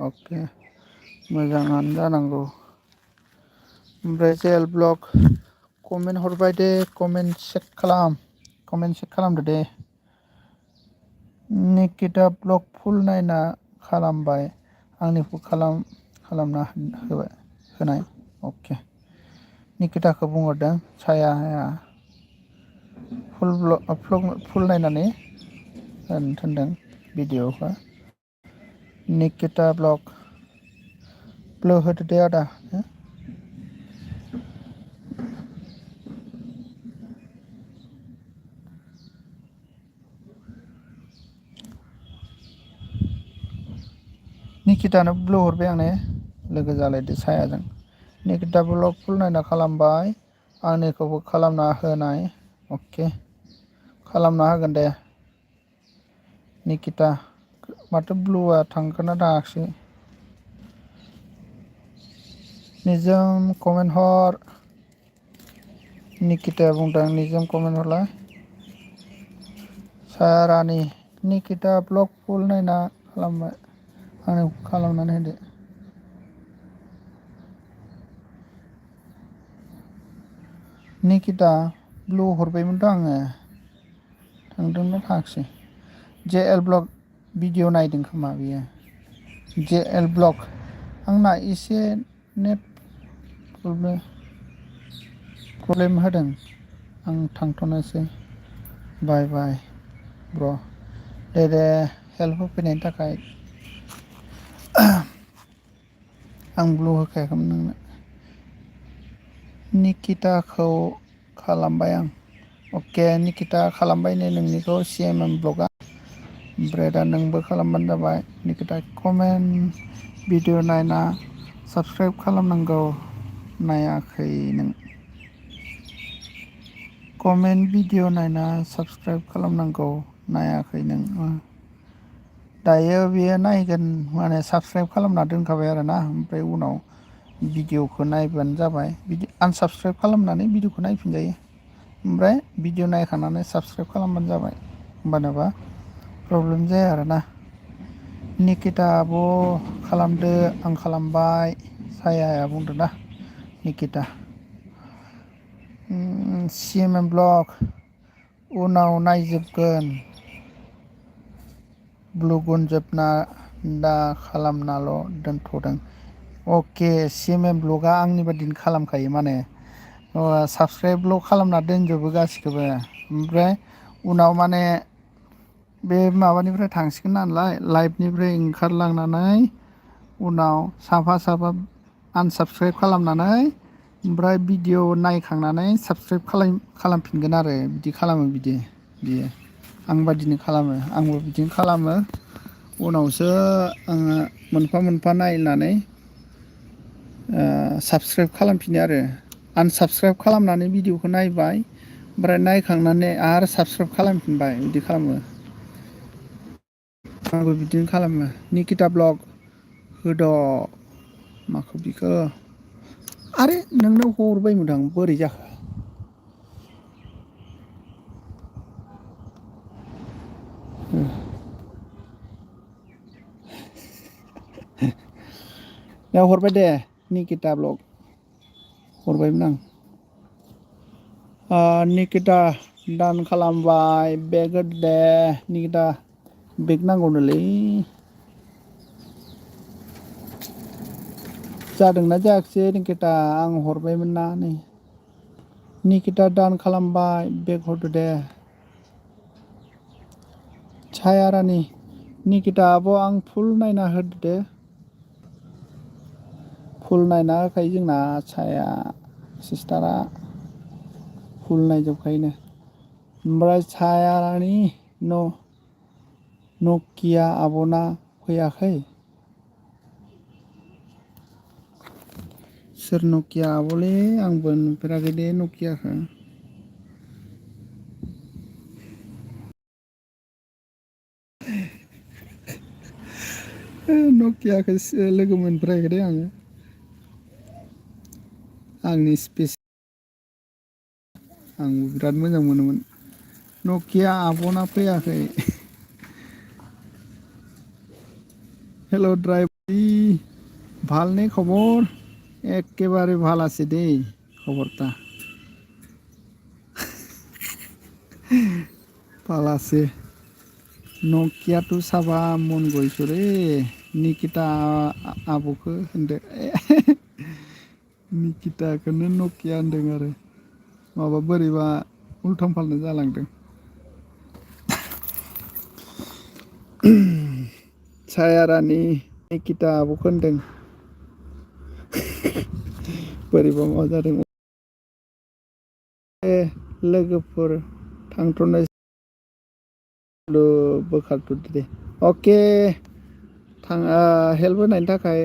अके मोजाङानो जानांगौ। ओमफ्राय जेएल ब्लग कमेन्ट हरबाय दे कमेन्ट चेक खालामदो दे। निकिता ब्लग फुल नायना खालामबाय आंनिखौ खालामना होनाय अके निकिताखौ बुंहरदों सायाया फुल नायनानै होनो थिनदों भिडिअखौ निकिता ब्लग होदो दे आदा निकितानो ब्लु हरबाय आं ने लोगो जालायदो सायाजों निकिता ब्लग फुल नायना खालामबाय आंनिखौबो खालामना होनाय अके खालामना होगोन दे निकिता माथो ब्लुआ थांखोना थाङाखिसै निजोम कमेन्ट हर निकिताया बुंदों निजोम कमेन्ट हरलाय साया रानि निकिता ब्लग फुल नायना खालामबाय आंनो खालामनानै होदो निकिता ब्लु हरबायमोनथ' आङो थांदोंना थाङाखिसै जे एल ब्लग भिडिअ नायदों खोमा बियो जे एल ब्लग आंना एसे नेट प्रब्लेम होदों आं थांथ'नोसै बाय बाय ब्र' दे हेल्प होफैनायनि थाखाय आं ब्लु होखायाखैमोन नोंनो निकिताखौ खालामबाय आं अके निकिता खालामबाय नै नोंनिखौ CMM ब्लगआ ओमफ्राय दा नोंबो खालामबानो जाबाय निकिता कमेन्ट भिडिअ नायना साबसक्राइब खालामनांगौ नायाखै नों कमेन्ट भिडिअ नायना साबसक्राइब खालामनांगौ नायाखै नों दायो बेयो नायगोन माने साबसक्राइब खालामना दोनखाबाय आरोना ओमफ्राय उनाव भिडिअखौ नायबानो जाबाय बिदि आनसाबसक्राइब खालामनानै भिडिअखौ नायफिनजायो ओमफ्राय भिडिअ नायखांनानै साबसक्राइब खालामबानो जाबाय होमबानोबा प्रब्लेम जाया आरोना निकिता आब' खालामदो आं खालामबाय सायाया बुंदों ना निकिता CMM ब्लग उनाव नायजोबगोन ब्लु गुनजोबना दा खालामनाल' दोनथ'दों अके CMM ब्लगआ आंनि बादिनो खालामखायो माने साबसक्राइबल' खालामना दोनजोबो गासिखौबो ओमफ्राय उनाव माने बे माबानिफ्राय थांसिगोन नालाय लाइभनिफ्राय ओंखारलांनानै उनाव साफा आनसाबसक्राइब खालामनानै ओमफ्राय भिडिअ नायखांनानै साबसक्राइब खालामफिनगोन आरो बिदि खालामो बियो आं बादिनो खालामो आंबो बिदिनो खालामो उनावसो आङो मोनफा मोनफा नायनानै साबसक्राइब खालामफिनो आरो आनसाबसक्राइब खालामनानै भिडिअखौ नायबाय ओमफ्राय नायखांनानै आरो साबसक्राइब खालामफिनबाय बिदि खालामो आंबो बिदिनो खालामो निकिता ब्लग होद' माखौ बिखो आरे नोंनो हरबायमोन आं बोरै जाखो हरबाय दे निकिता ब्लग हरबायमोन आं निकिता दान खालामबाय बेग होदो दे निकिता बेग नांगौनोलै जादोंना जायाखिसै निकिता आं हरबायमोन ना नै निकिता दान खालामबाय बेग हरदो दे छाया रानि निकिता आब' आं फुल नायना होदो दे फुल नायना होखायो जोंना छाया सिस्टारा फुल नायजोबखायोनो ओमफ्राय छाया रानि नकिया आब'ना फैयाखै सोर नकिया आब'लै आंबो नुफेराखै दे नकियाखौ नकियाखौ लोगो मोनफेराखै दे आङो आंनि स्पेस आंबो बिराद मोजां मोनोमोन नकिया आब'ना फैयाखै हेल' ड्राइभार ভালনে খবর একেবারে ভাল আছে দেই খবরটা ভাল আছে नकियाथ' साबा मन गयसरे निकिता आब'खौ होनदो निकिताखौनो नकिया होनदों आरो माबा बोरैबा उल्थां फाल्थां जालांदों छाया रानि निकिता आब'खौ होनदों बोरैबा मा जादों लोगोफोर थांथ'नाय बोखारथ'दो दे अके हेल्प होनायनि थाखाय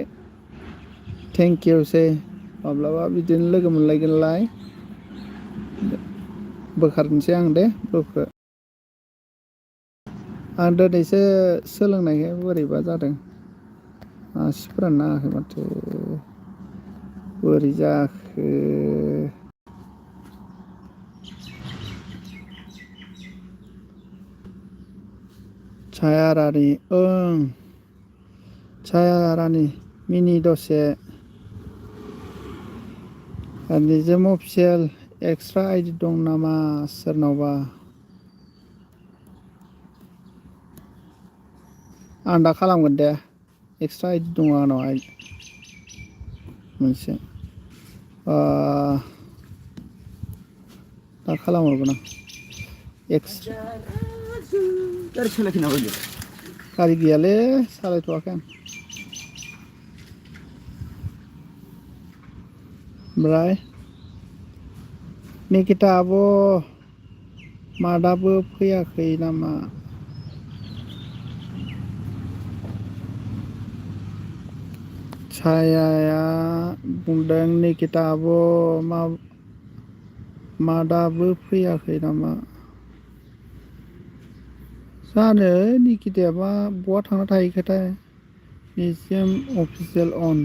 थेंक इउसै माब्लाबा बिदिनो लोगो मोनलायगोनलाय बोखारनोसै आं दे आं दिनैसो सोलोंनायखाय बोरैबा जादों आसिफोरानो नाङाखै माथो बोरै जाखो छाया रानि ओं छाया रानि मिनि दसे निजोम अफिसियेल एक्सट्रा आइडि दं नामा सोरनावबा आं दा खालामगोन दे एक्सट्रा आइडि दङ आंनावहाय मोनसे दा खालामहरगोन आं गारि सालायखै नामा गारि गैयालै सालायथ'वाखै आं ओमफ्राय निकिता आब' मादाबो फैयाखै नामा छायाया बुंदों निकिता आब' मादाबो फैयाखै नामा जानो निकितायाबा बहा थांना थाहैखोथाय निजोम अफिसियेल अन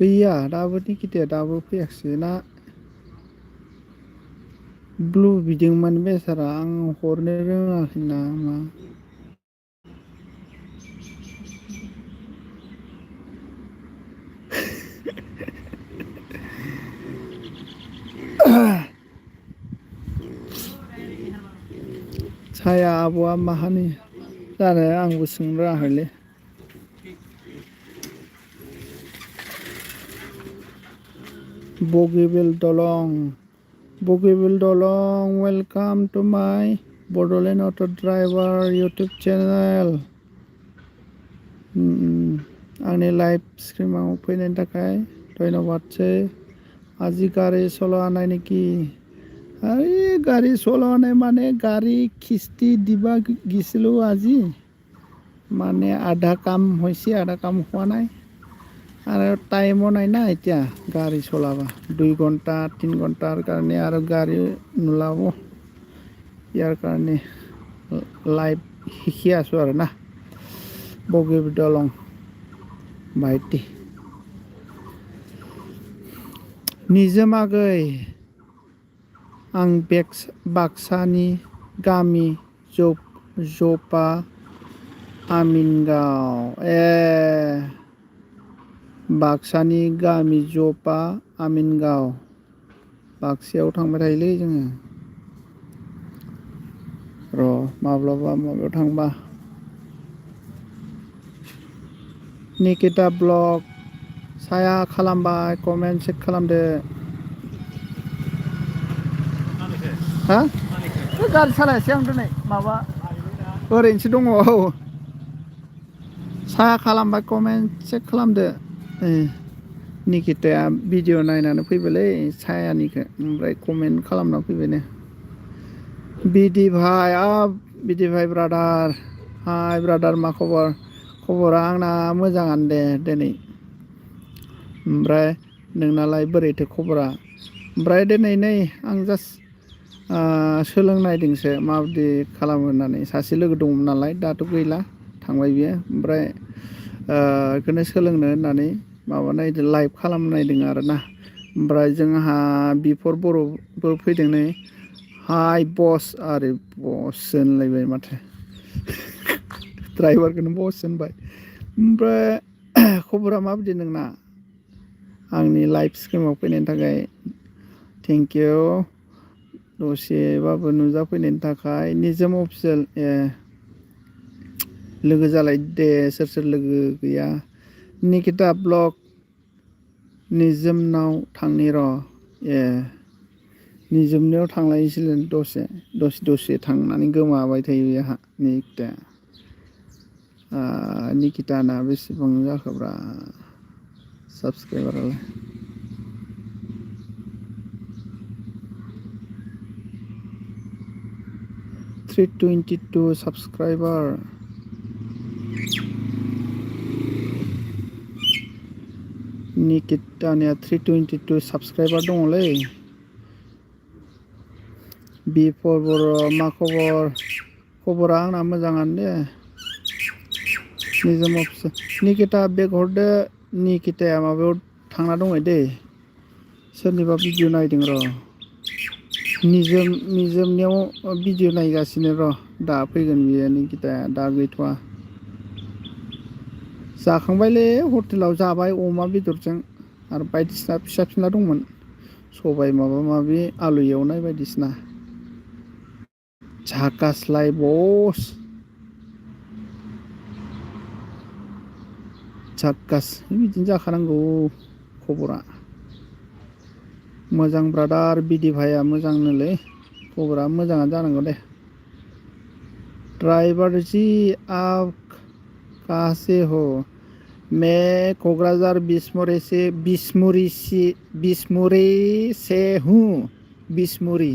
गैया दाबो निकिताया दाबो फैयाखिसै ना ब्लु बिदोंमोन बेसारा आं हरनो रोङाखै नामा छाया आब'आ माहानि जानो आंबो सोंनो रोङाखैलै बगिबिल दलं welcome to my Bodoland auto' driver YouTube channel आंनि लाइभ स्ट्रिमाव फैनायनि थाखाय धन्यबादसै আজি गारि चलानाय नेকি अरे गाड़ी चलाने माने गाड़ी किस्ती दिबा गिसिलो আজি माने आधा काम হৈছে आधा काम হোৱা নাই আৰু টাইমো নাই না এতিয়া গাড়ী চলাবা 2 ঘণ্টা 3 ঘণ্টাৰ কাৰণে আৰু গাড়ী নোলাব ইয়াৰ কাৰণে লাইভ শিকি আছো আৰু না বগীবিল দলং ভাইটি निजोम आगै आं बाक्सानि गामि जपा आमिनगाव बाक्सानि गामि जपा आमिनगाव बाक्सायाव थांबाय थायोलै जोङो र' माब्लाबा माबायाव थांबा निकिता ब्लग साया खालामबाय कमेन्ट चेक खालामदो हा गारि सालायासै आं दिनै माबा ओरैनोसो दङ औ साहा खालामबाय कमेन्ट चेक खालामदो निकिताया भिडिअ नायनानै फैबायलै सायानिखौ ओमफ्राय कमेन्ट खालामना फैबायनो बिदि भाइ बिदि भाइ ब्रादार हाय ब्रादार मा खबर खबरा आंना मोजाङानो दे दिनै ओमफ्राय नोंनालाय बोरैथो खबरा ओमफ्राय दिनै नै आं जास्ट सोलोंनायदोंसो माबायदि खालामो होननानै सासे लोगो दंमोन नालाय दाथ' गैला थांबाय बियो ओमफ्राय बेखौनो सोलोंनो होननानै माबानायदों लाइभ खालामनायदों आरोना ओमफ्राय जोंहा बिफर बर'बो फैदों नै हाय बस आरे बस होनलायबाय माथो ड्राइभारखौनो बस होनबाय ओमफ्राय खबरा माबायदि नोंना आंनि लाइभ स्ट्रिमाव फैनायनि थाखाय थेंक इउ दसेबाबो नुजाफैनायनि थाखाय निजोम अफिसियेल लोगो जालाय दे सोर सोर लोगो गैया निकिता ब्लग निजोमनाव थांनि र' निजोमनायाव थांलायनोसैलै दसे थांनानै गोमाबाय थायो बेहा निकिताना बेसेबां जाखोब्रा साबसक्राइबारालाय 322 साबसक्राइबार निकितानिया 322 साबसक्राइबार दङलै बिफर बर' मा खबरा आंना मोजाङानो दे निजोम अफिस निकिता बेग हरदो निकिताया माबायाव थांना दङ दै सोरनिबा भिडिअ नायदों र' निजोमनियाव भिडिअ नायगासिनो र' दा फैगोन बियो निकिताया दा गैथ'वा जाखांबायलै हटेलाव जाबाय अमा बेदरजों आरो बायदिसिना फिसा फिला दंमोन सबाय माबा माबि आलु एवनाय बायदिसिना झाकासलाय बस झाकास बिदिनो जाखानांगौ खबरा मोजां ब्रादार बिदि भाइया मोजांनोलै खबरा मोजाङानो जानांगौ दे ड्राइवर जी आप कहाँ से हो मैं कोकराझार बिस्मुरी से हूँ बिस्मुरी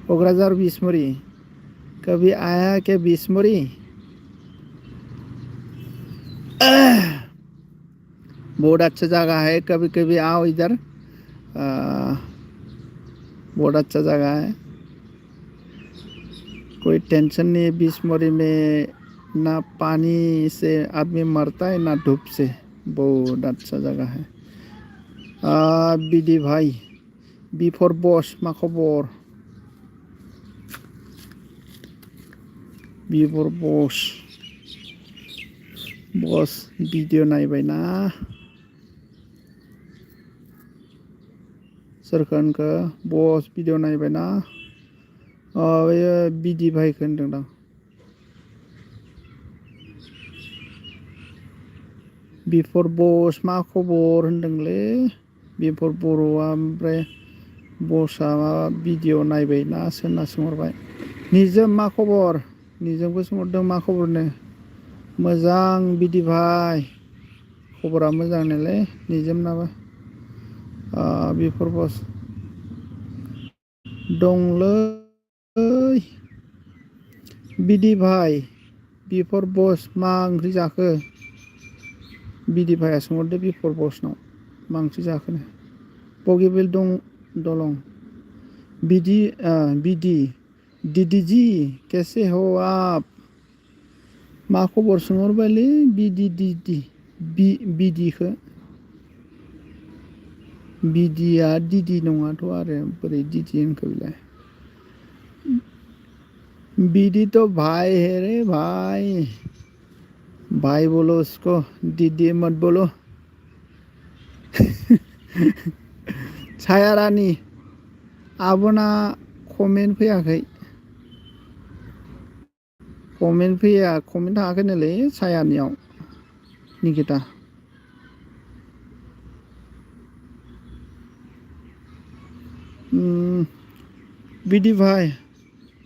कोकराझार बिस्मुरी कभी आया क्या बिस्मुरी बहुत अच्छा जगह है कभी कभी आओ इधर बहुत अच्छा जगह है कोई टेंशन नहीं बिस्मुरी में ना पानी से आदमी मरता है ना धूप से बहुत अच्छा जगह है बिदि भाई बिफोर बस मा खबर बिफोर बस भिडिअ नायबायना सोरखौ होनखो बस भिडिअ नायबायना बेयो बिदि भाइखौ होनदोंदां बिफोर बस मा खबर होनदोंलै बिफोर बर'आ ओमफ्राय बसआ माबा भिडिअ नायबायना सोरना सोंहरबाय निजोम मा खबर निजोमखौ सोंहरदों मा खबरनो मोजां बिदि भाइ खबरा मोजांनोलै निजोमनाबो बिफोर बस दंलै बिदि भाइ बिफोर बस मा ओंख्रि जाखो बिदि भाइया सोंहरदो बिफोर बसनाव मा ओंख्रि जाखोनो बगिबिल दलं बिदि दीदी जी कैसे हो आप मा खबर सोंहरबायलै बिदिखौ बिदिया दिदि नङाथ' आरो बोरै दिदि होनखो बेलाय बिदि तो भाई है रे भाई बोलो उसको दीदी मत बोलो साया रानी आब'ना कमेन्ट फैयाखै कमेन्ट थाङाखैनोलै सायानियाव निकिता बिदि भाइ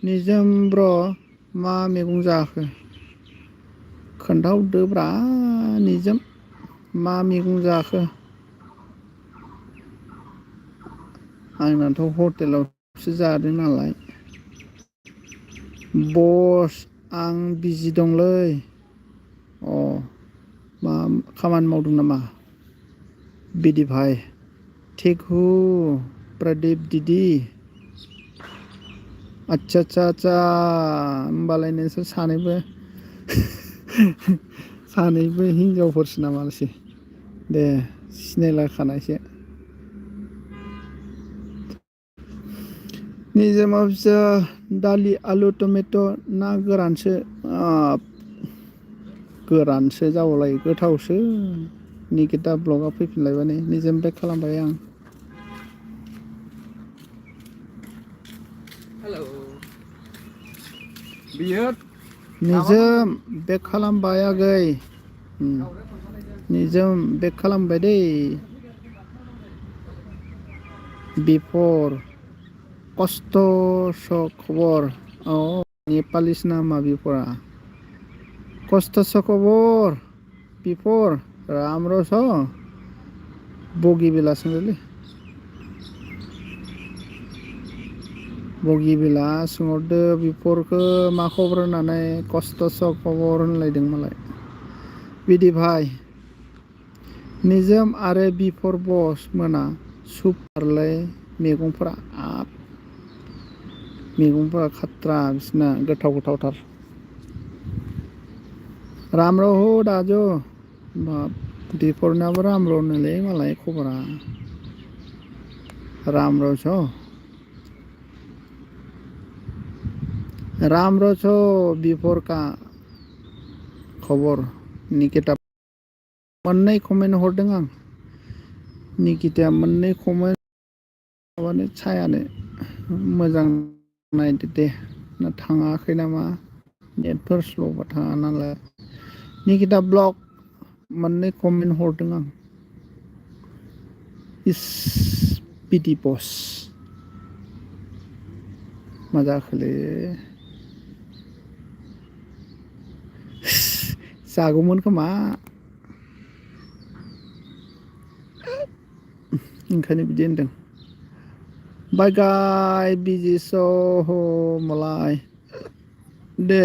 निजोम ब्र मा मैगं जाखो खोन्थाहरदोब्रा निजोम मा मैगं जाखो आंनाथ' हटेलावसो जादों नालाय बस आं बिजि दंलै अ मा खामानि मावदों नामा बिदि भाइ थिक हु प्रदिप दिदि आदसा आदसा आदसा होमबालाय नोंसोर सानैबो हिनजावफोरसो नामासै दे सिनायलायखानायसो निजोम अफिसार दालि आलु टमेट' ना गोरानसो गोरानसो जाबावलाय गोथावसो निकिता ब्लगआ फैफिनलायबाय नै निजोम बेक खालामबाय आं बियो निजोम बेक खालामबाय आगै निजोम बेक खालामबाय दै बिफर खस्थ' स खबर औ नेपालिस नामा बिफरा खस्थ' स खबर बिफर राम रस बगि बेलासोंलै बगि बेला सोंहरदो बिफरखौ मा खबर होननानै खस्थ' स खबर होनलायदों मालाय बिदि भाइ निजोम आरो बिफर बस मोना सुपारलै मैगंफोरा मैगंफोरा खाथ्रा बिसोरना गोथाव गोथावथार राम रहो दाजु बिफरनाबो राम रहोनोलै मालाय खबरा राम रस राम रस बिफर का खबर निकिता मोननै कमेन्ट हरदों आं निकिताया मोननै कमेन्ट माबानो सायानो मोजां नायदो दे ना थाङाखै नामा नेटफोर स्ल'बा थाङा नालाय निकिता ब्लग मोननै कमेन्ट हरदों आं इस बिदि बस मा जाखोलै जागौमोन खोमा ओंखायनो बिदि होनदों बाय गाय बिजि सह मालाय दे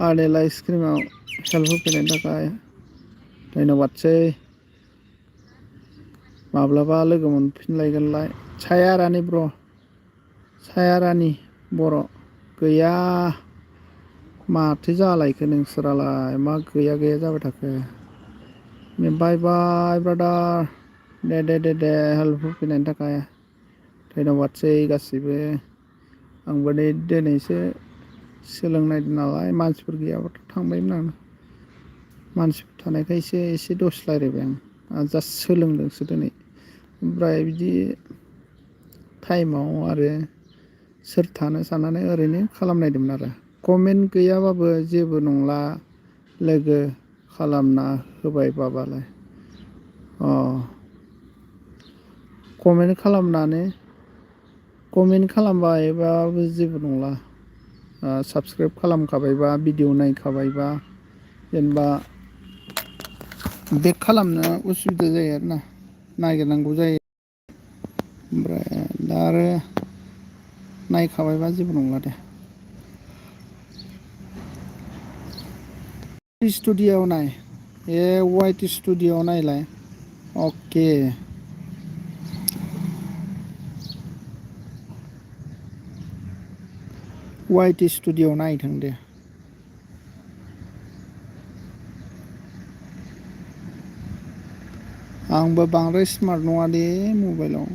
आदैला आइसक्रिमाव हेल्प होफैनायनि थाखाय धन्यबादसै माब्लाबा लोगो मोनफिनलायगोनलाय साया रानि ब्र साया रानि बर' गैया माथो जालायखो नोंसोरालाय मा गैया जाबाय थाखो बाय बाय ब्रादार दे हेल्प होफैनायनि थाखाय धन्यबादसै गासैबो आंबो नै दिनैसो सोलोंनायदों नालाय मानसिफोर गैयाबाथ' थांबायमोन आं मानसिफोर थानायखायसो एसे दसे रायज्लायबाय आं जास्ट सोलोंदोंसो दिनै ओमफ्राय बिदि टाइमाव आरो सोर थानो साननानै ओरैनो खालामनायदोंमोन आरो कमेन्ट गैयाबाबो जेबो नंला लोगो खालामना होबाय बाबालाय कमेन्ट खालामबायबाबो जेबो नंला साबसक्राइब खालामखाबायबा भिडिअ नायखाबायबा जेनेबा बेक खालामनो उसुबिदा जायो आरोना नागिरनांगौ जायो ओमफ्राय दा आरो नायखाबायबा जेबो नंला दे स्टुडिय'आव नाय वाइट स्टुडिय'आव नायलाय अके वाइट स्टुडिय'आव नायथों दे आंबो बांद्राय स्मार्ट नङा दे मबाइलाव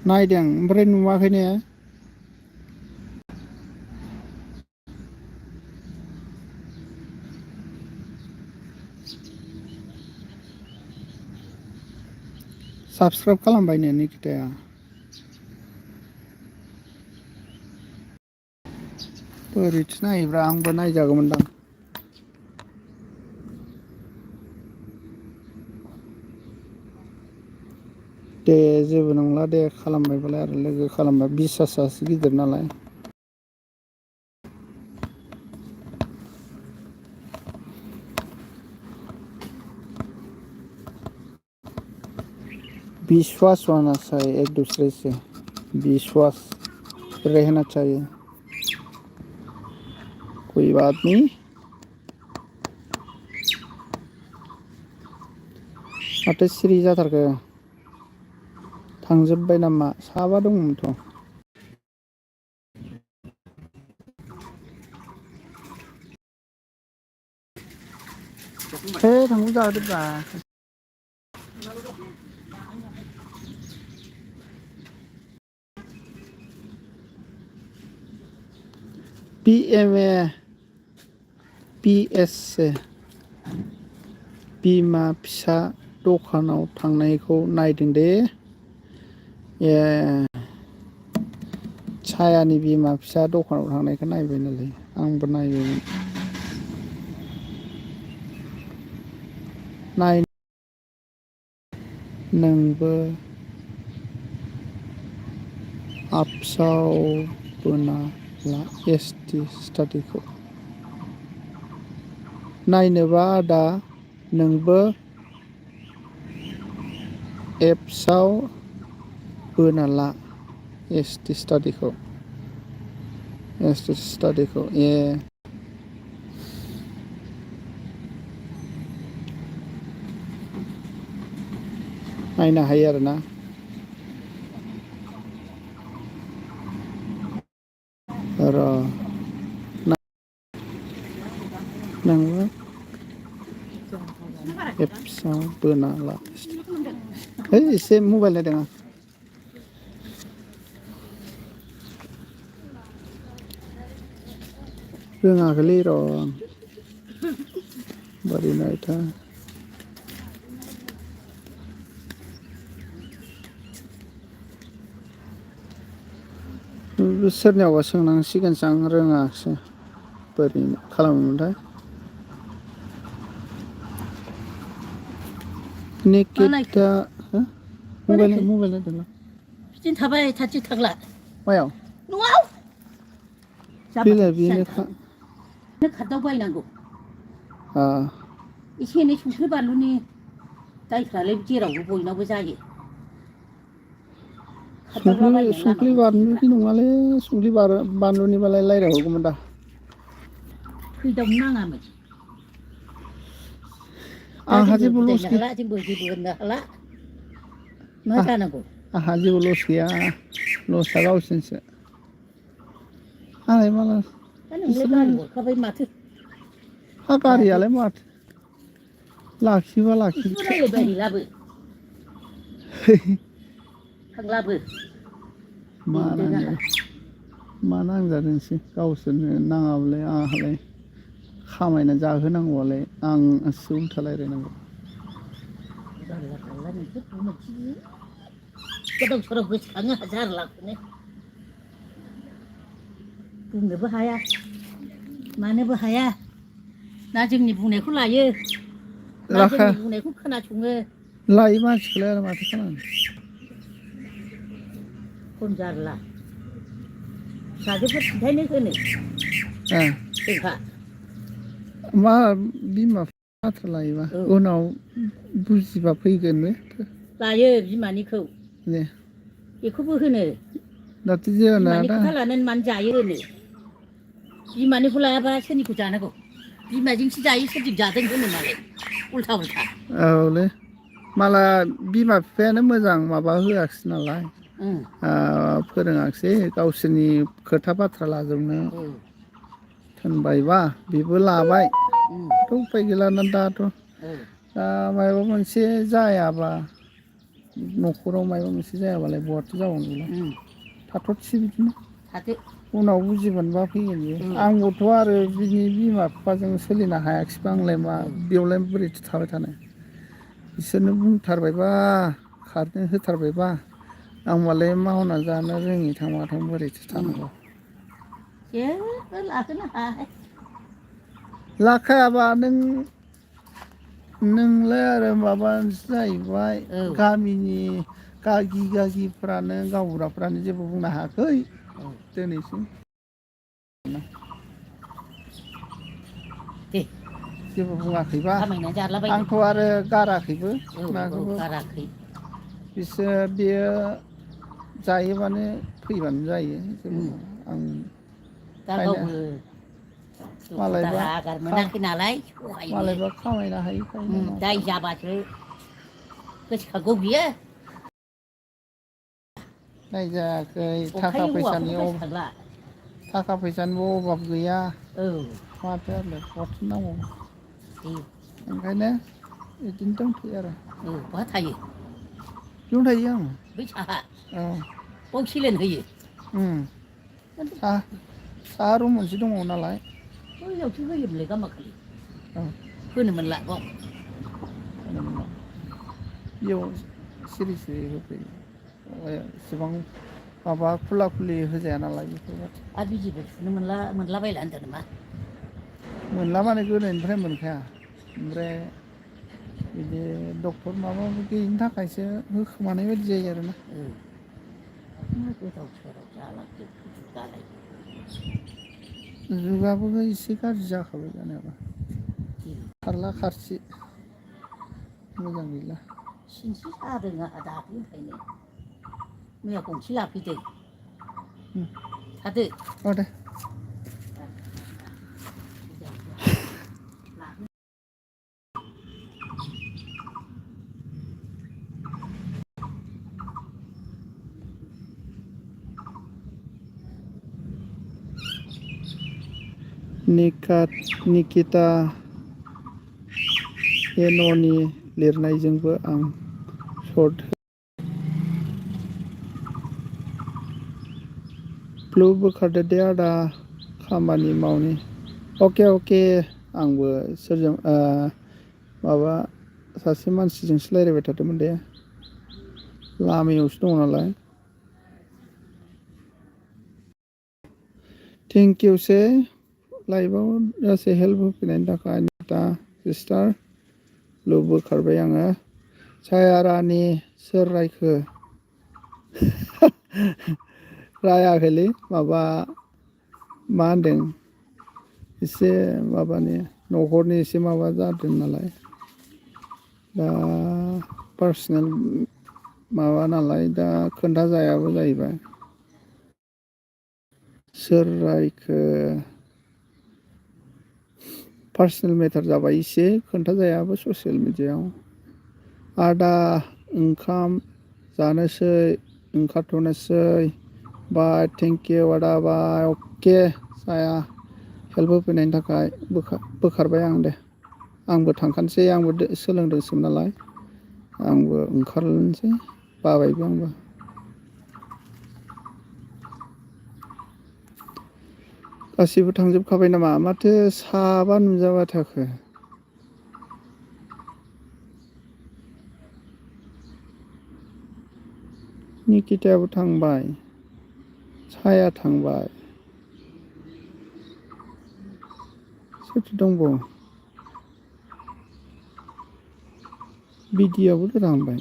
नायदों ओमफ्राय नुवाखै ने साबसक्राइब खालामबाय नो निकिताया बोरैथो नायोब्रा आंबो नायजागौमोनदां। दे जेबो नंला दे खालामबायबालाय आरो लोगो खालामबा बिसासासो गिदिर नालाय। विश्वास होना चाहिए एक दूसरे से, विश्वास रहना चाहिए। कोई बात नहीं। माथो सिरि जाथारखो थांजोब्बाय नामा? साबा दंमोनथ'। हे थांगौ जादोब्रा। PMA PSC बिमा फिसा दखानाव थांनायखौ नायदों दे। ए सायानि बिमा फिसा दखानाव थांनायखौ नायबाय नालाय आंबो नायबायमोन। नाय नोंबो आफसाव बोना ला SD स्टाडिखौ। नायनोबा आदा नोंबो एप्सआव बोना ला SD स्टाडिखौ। SD स्टाडिखौ ए नायनो हायो आरोना। र' नोंबो एप्सआव बोना ला। है एसे मबाइल नायदों आं। रोङाखैलै र' बोरै नायथाय। सोरनियावबा सोंनांसिगोनसो आं रोङासै बोरै खालामोमोनथाय। निकिता मबाइल नायदोंला बिदिनो थाबाय थाथि थागला मायाव न'आव बेलाय बेनोखा खारदाव बायनांगौ एसे एनै संख्रि बानलुनि दायफ्रालाय जेरावबो बयनावबो जायो। संख्रि बानलुनि नङालै संख्रि बानलुनिबालाय रायज्लायहरगौमोन दा। फैदावनो नाङामोन। दा आंहा जोंबो जेबो लस बुजायनो गैया। हाला जोंबो जेबो होननो हाला मा जानांगौ। आंहा जेबो लस गैया लसआ गावसोरनिसो। आंलाय माला दा नोंलाय गारि हरखाबाय माथो। हा गारियालाय माथो लाखिबा एसेबो लाखिथों। रायज्लायबाय हैलाबो थांलाबो मानो बेंदों आंहा मा नांजादोंसै गावसोरनो नाङाबालाय आंहालाय खामायना जाहोनांगौआलाय आंसो उल्था रायज्लायनांगौ। जारला जारला नोंसोर मोनसे गोदाव सोराव गोसोखाङो जारलाखौनो बुंनोबो हाया मानोबो हाया ना जोंनि बुंनायखौ लायो ना लाखा जोंनि बुंनायखौ खोनासङो। लायो मानसिखौलाय आरो माथो खालामनो। खम जारला फिसाजोफोर खिन्थानो होनो जोंहा मा बिमा बाथ्रा लायोबा औ उनाव बुजिबा फैगोन बे लायो बिमानिखौ दे बेखौबो होनो दाथ' जेना बिमानि दा खोथा लानानै मानो जायो होनो बिमानिखौ लायाबा सोरनिखौ जानांगौ बिमाजोंसो जायो सोरजों जादों होनो मालाय उल्था उल्था औलै माला बिमा बिफायानो मोजां माबा होआखिसै नालाय फोरोङाखिसै गावसोरनि खोथा बाथ्रा लाजोबनो थिनबायबा बेबो लाबाय थ' उफाय गैलाना दाथ' दा माबा मोनसे जायाबा न'खराव माबा मोनसे जायाबालाय बहाथो जाबावनो बेलाय थाथ'थोसै बिदिनो थाथो उनाव बुजिमोनबा फैगोन बियो आंबोथ' आरो बिनि बिमा बिफाजों सोलिनो हायाखिसैबा आंलाय मा बेयावलाय बोरैथो थाबाय थानो बिसोरनो बुंथारबायबा खारनो होथारबायबा आं मालाय मावना जानो रोङि थां माथों बोरैथो थानांगौ जेबो लाखोनो हाया लाखायाबा नोंलाय आरो माबासो जाहैबाय गामिनि गागिफ्रानो गावबुराफ्रानो जेबो बुंनो हायाखै दिनैसिम दे जेबो बुङाखैबा खामायनानै जालाबायदो आंथ' आरो गाराखैबो औ गाराखै बिसोर बेयो जायोबानो फैबानो जायो आं दा गावबो दुखु मालायबा दाहा आगार मोनाखै नालाय सहायनो मालायबा खामायनो हायिखायनो मा दाय खालामनो। जाबासो गोसोखांगौ बियो दाय जायाखै नंखायनि हौवाखौबो गोसोखांला थाखा फैसानिबो अभाब गैया औ माथो आरो बहाथो नांगौ दे ओंखायनो बिदिनो दंथ'यो आरो औ बहा थायो बेयावनो थायो आं बै साहा औ बाव सिलेन होयो साहा रुम मोनसे दङ नालाय बैयावसो होयोमोनलाय गामाखालि औ होनो मोनला बाव बेयाव सिरि सिरि होफैयो एसेबां माबा खुला खुलि होजाया नालाय बेफोरबायदि आरो बिजिबो थुनो मोनलाबायला होनदों नामा मोनला माने गोदोनिफ्राय मोनखाया ओमफ्राय बिदि डक्टर माबा गैयिनि थाखायसो होखोमानाय बायदि जायो आरोना गोदाव सोराव जालांजोबबाय जुगाबो एसे गाज्रि जाखाबाय जानायाबा खारला खारसि मोजां गैला सिनस्रि सादों आंहा दाख्लैनिफ्रायनो मैया गंसे लाफैदों थादो औ दे निकिता एन'नि लिरनायजोंबो आं सर्ट फ्लु बोखारदो दे आदा खामानि मावनि अके आंबो सोरजों माबा सासे मानसिजोंसो रायज्लायबाय थादोंमोन दे लामायावसो दङ नालाय थेंक इउ से लाइफआव गासै हेल्प होफैनायनि थाखाय दा सिस्टार फ्लु बोखारबाय आङो साया रानि सोर रायखो रायाखैलै माबा मा होनदों एसे माबानि न'खरनि एसे माबा जादों नालाय दा पार्सनेल माबा नालाय दा खोन्थाजायाबो जाहैबाय सोर रायखो पार्सनेल मेटार जाबाय एसे खोन्थाजायाबो ससियेल मिडियायाव आदा ओंखाम जानोसै ओंखारथ'नोसै बाय थेंक इउ आदा बाय अके जाया हेल्प होफैनायनि थाखाय बोखारबाय आं दे आंबो थांखानोसै आंबो सोलोंदोंसोमोन नालाय आंबो ओंखारनोसै बाबायबो आंबो गासिबो थांजोबखाबाय नामा माथो साबा नुजाबाय थाखो निकितायाबो थांबाय साया थांबाय सोरथो दंबावो बिदियाबो थांबाय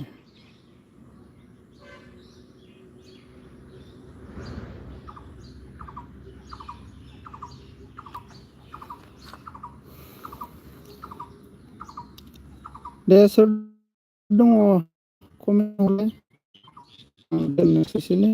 दे सोर दङ कमेन्ट हरलाय दोननोसैसैलै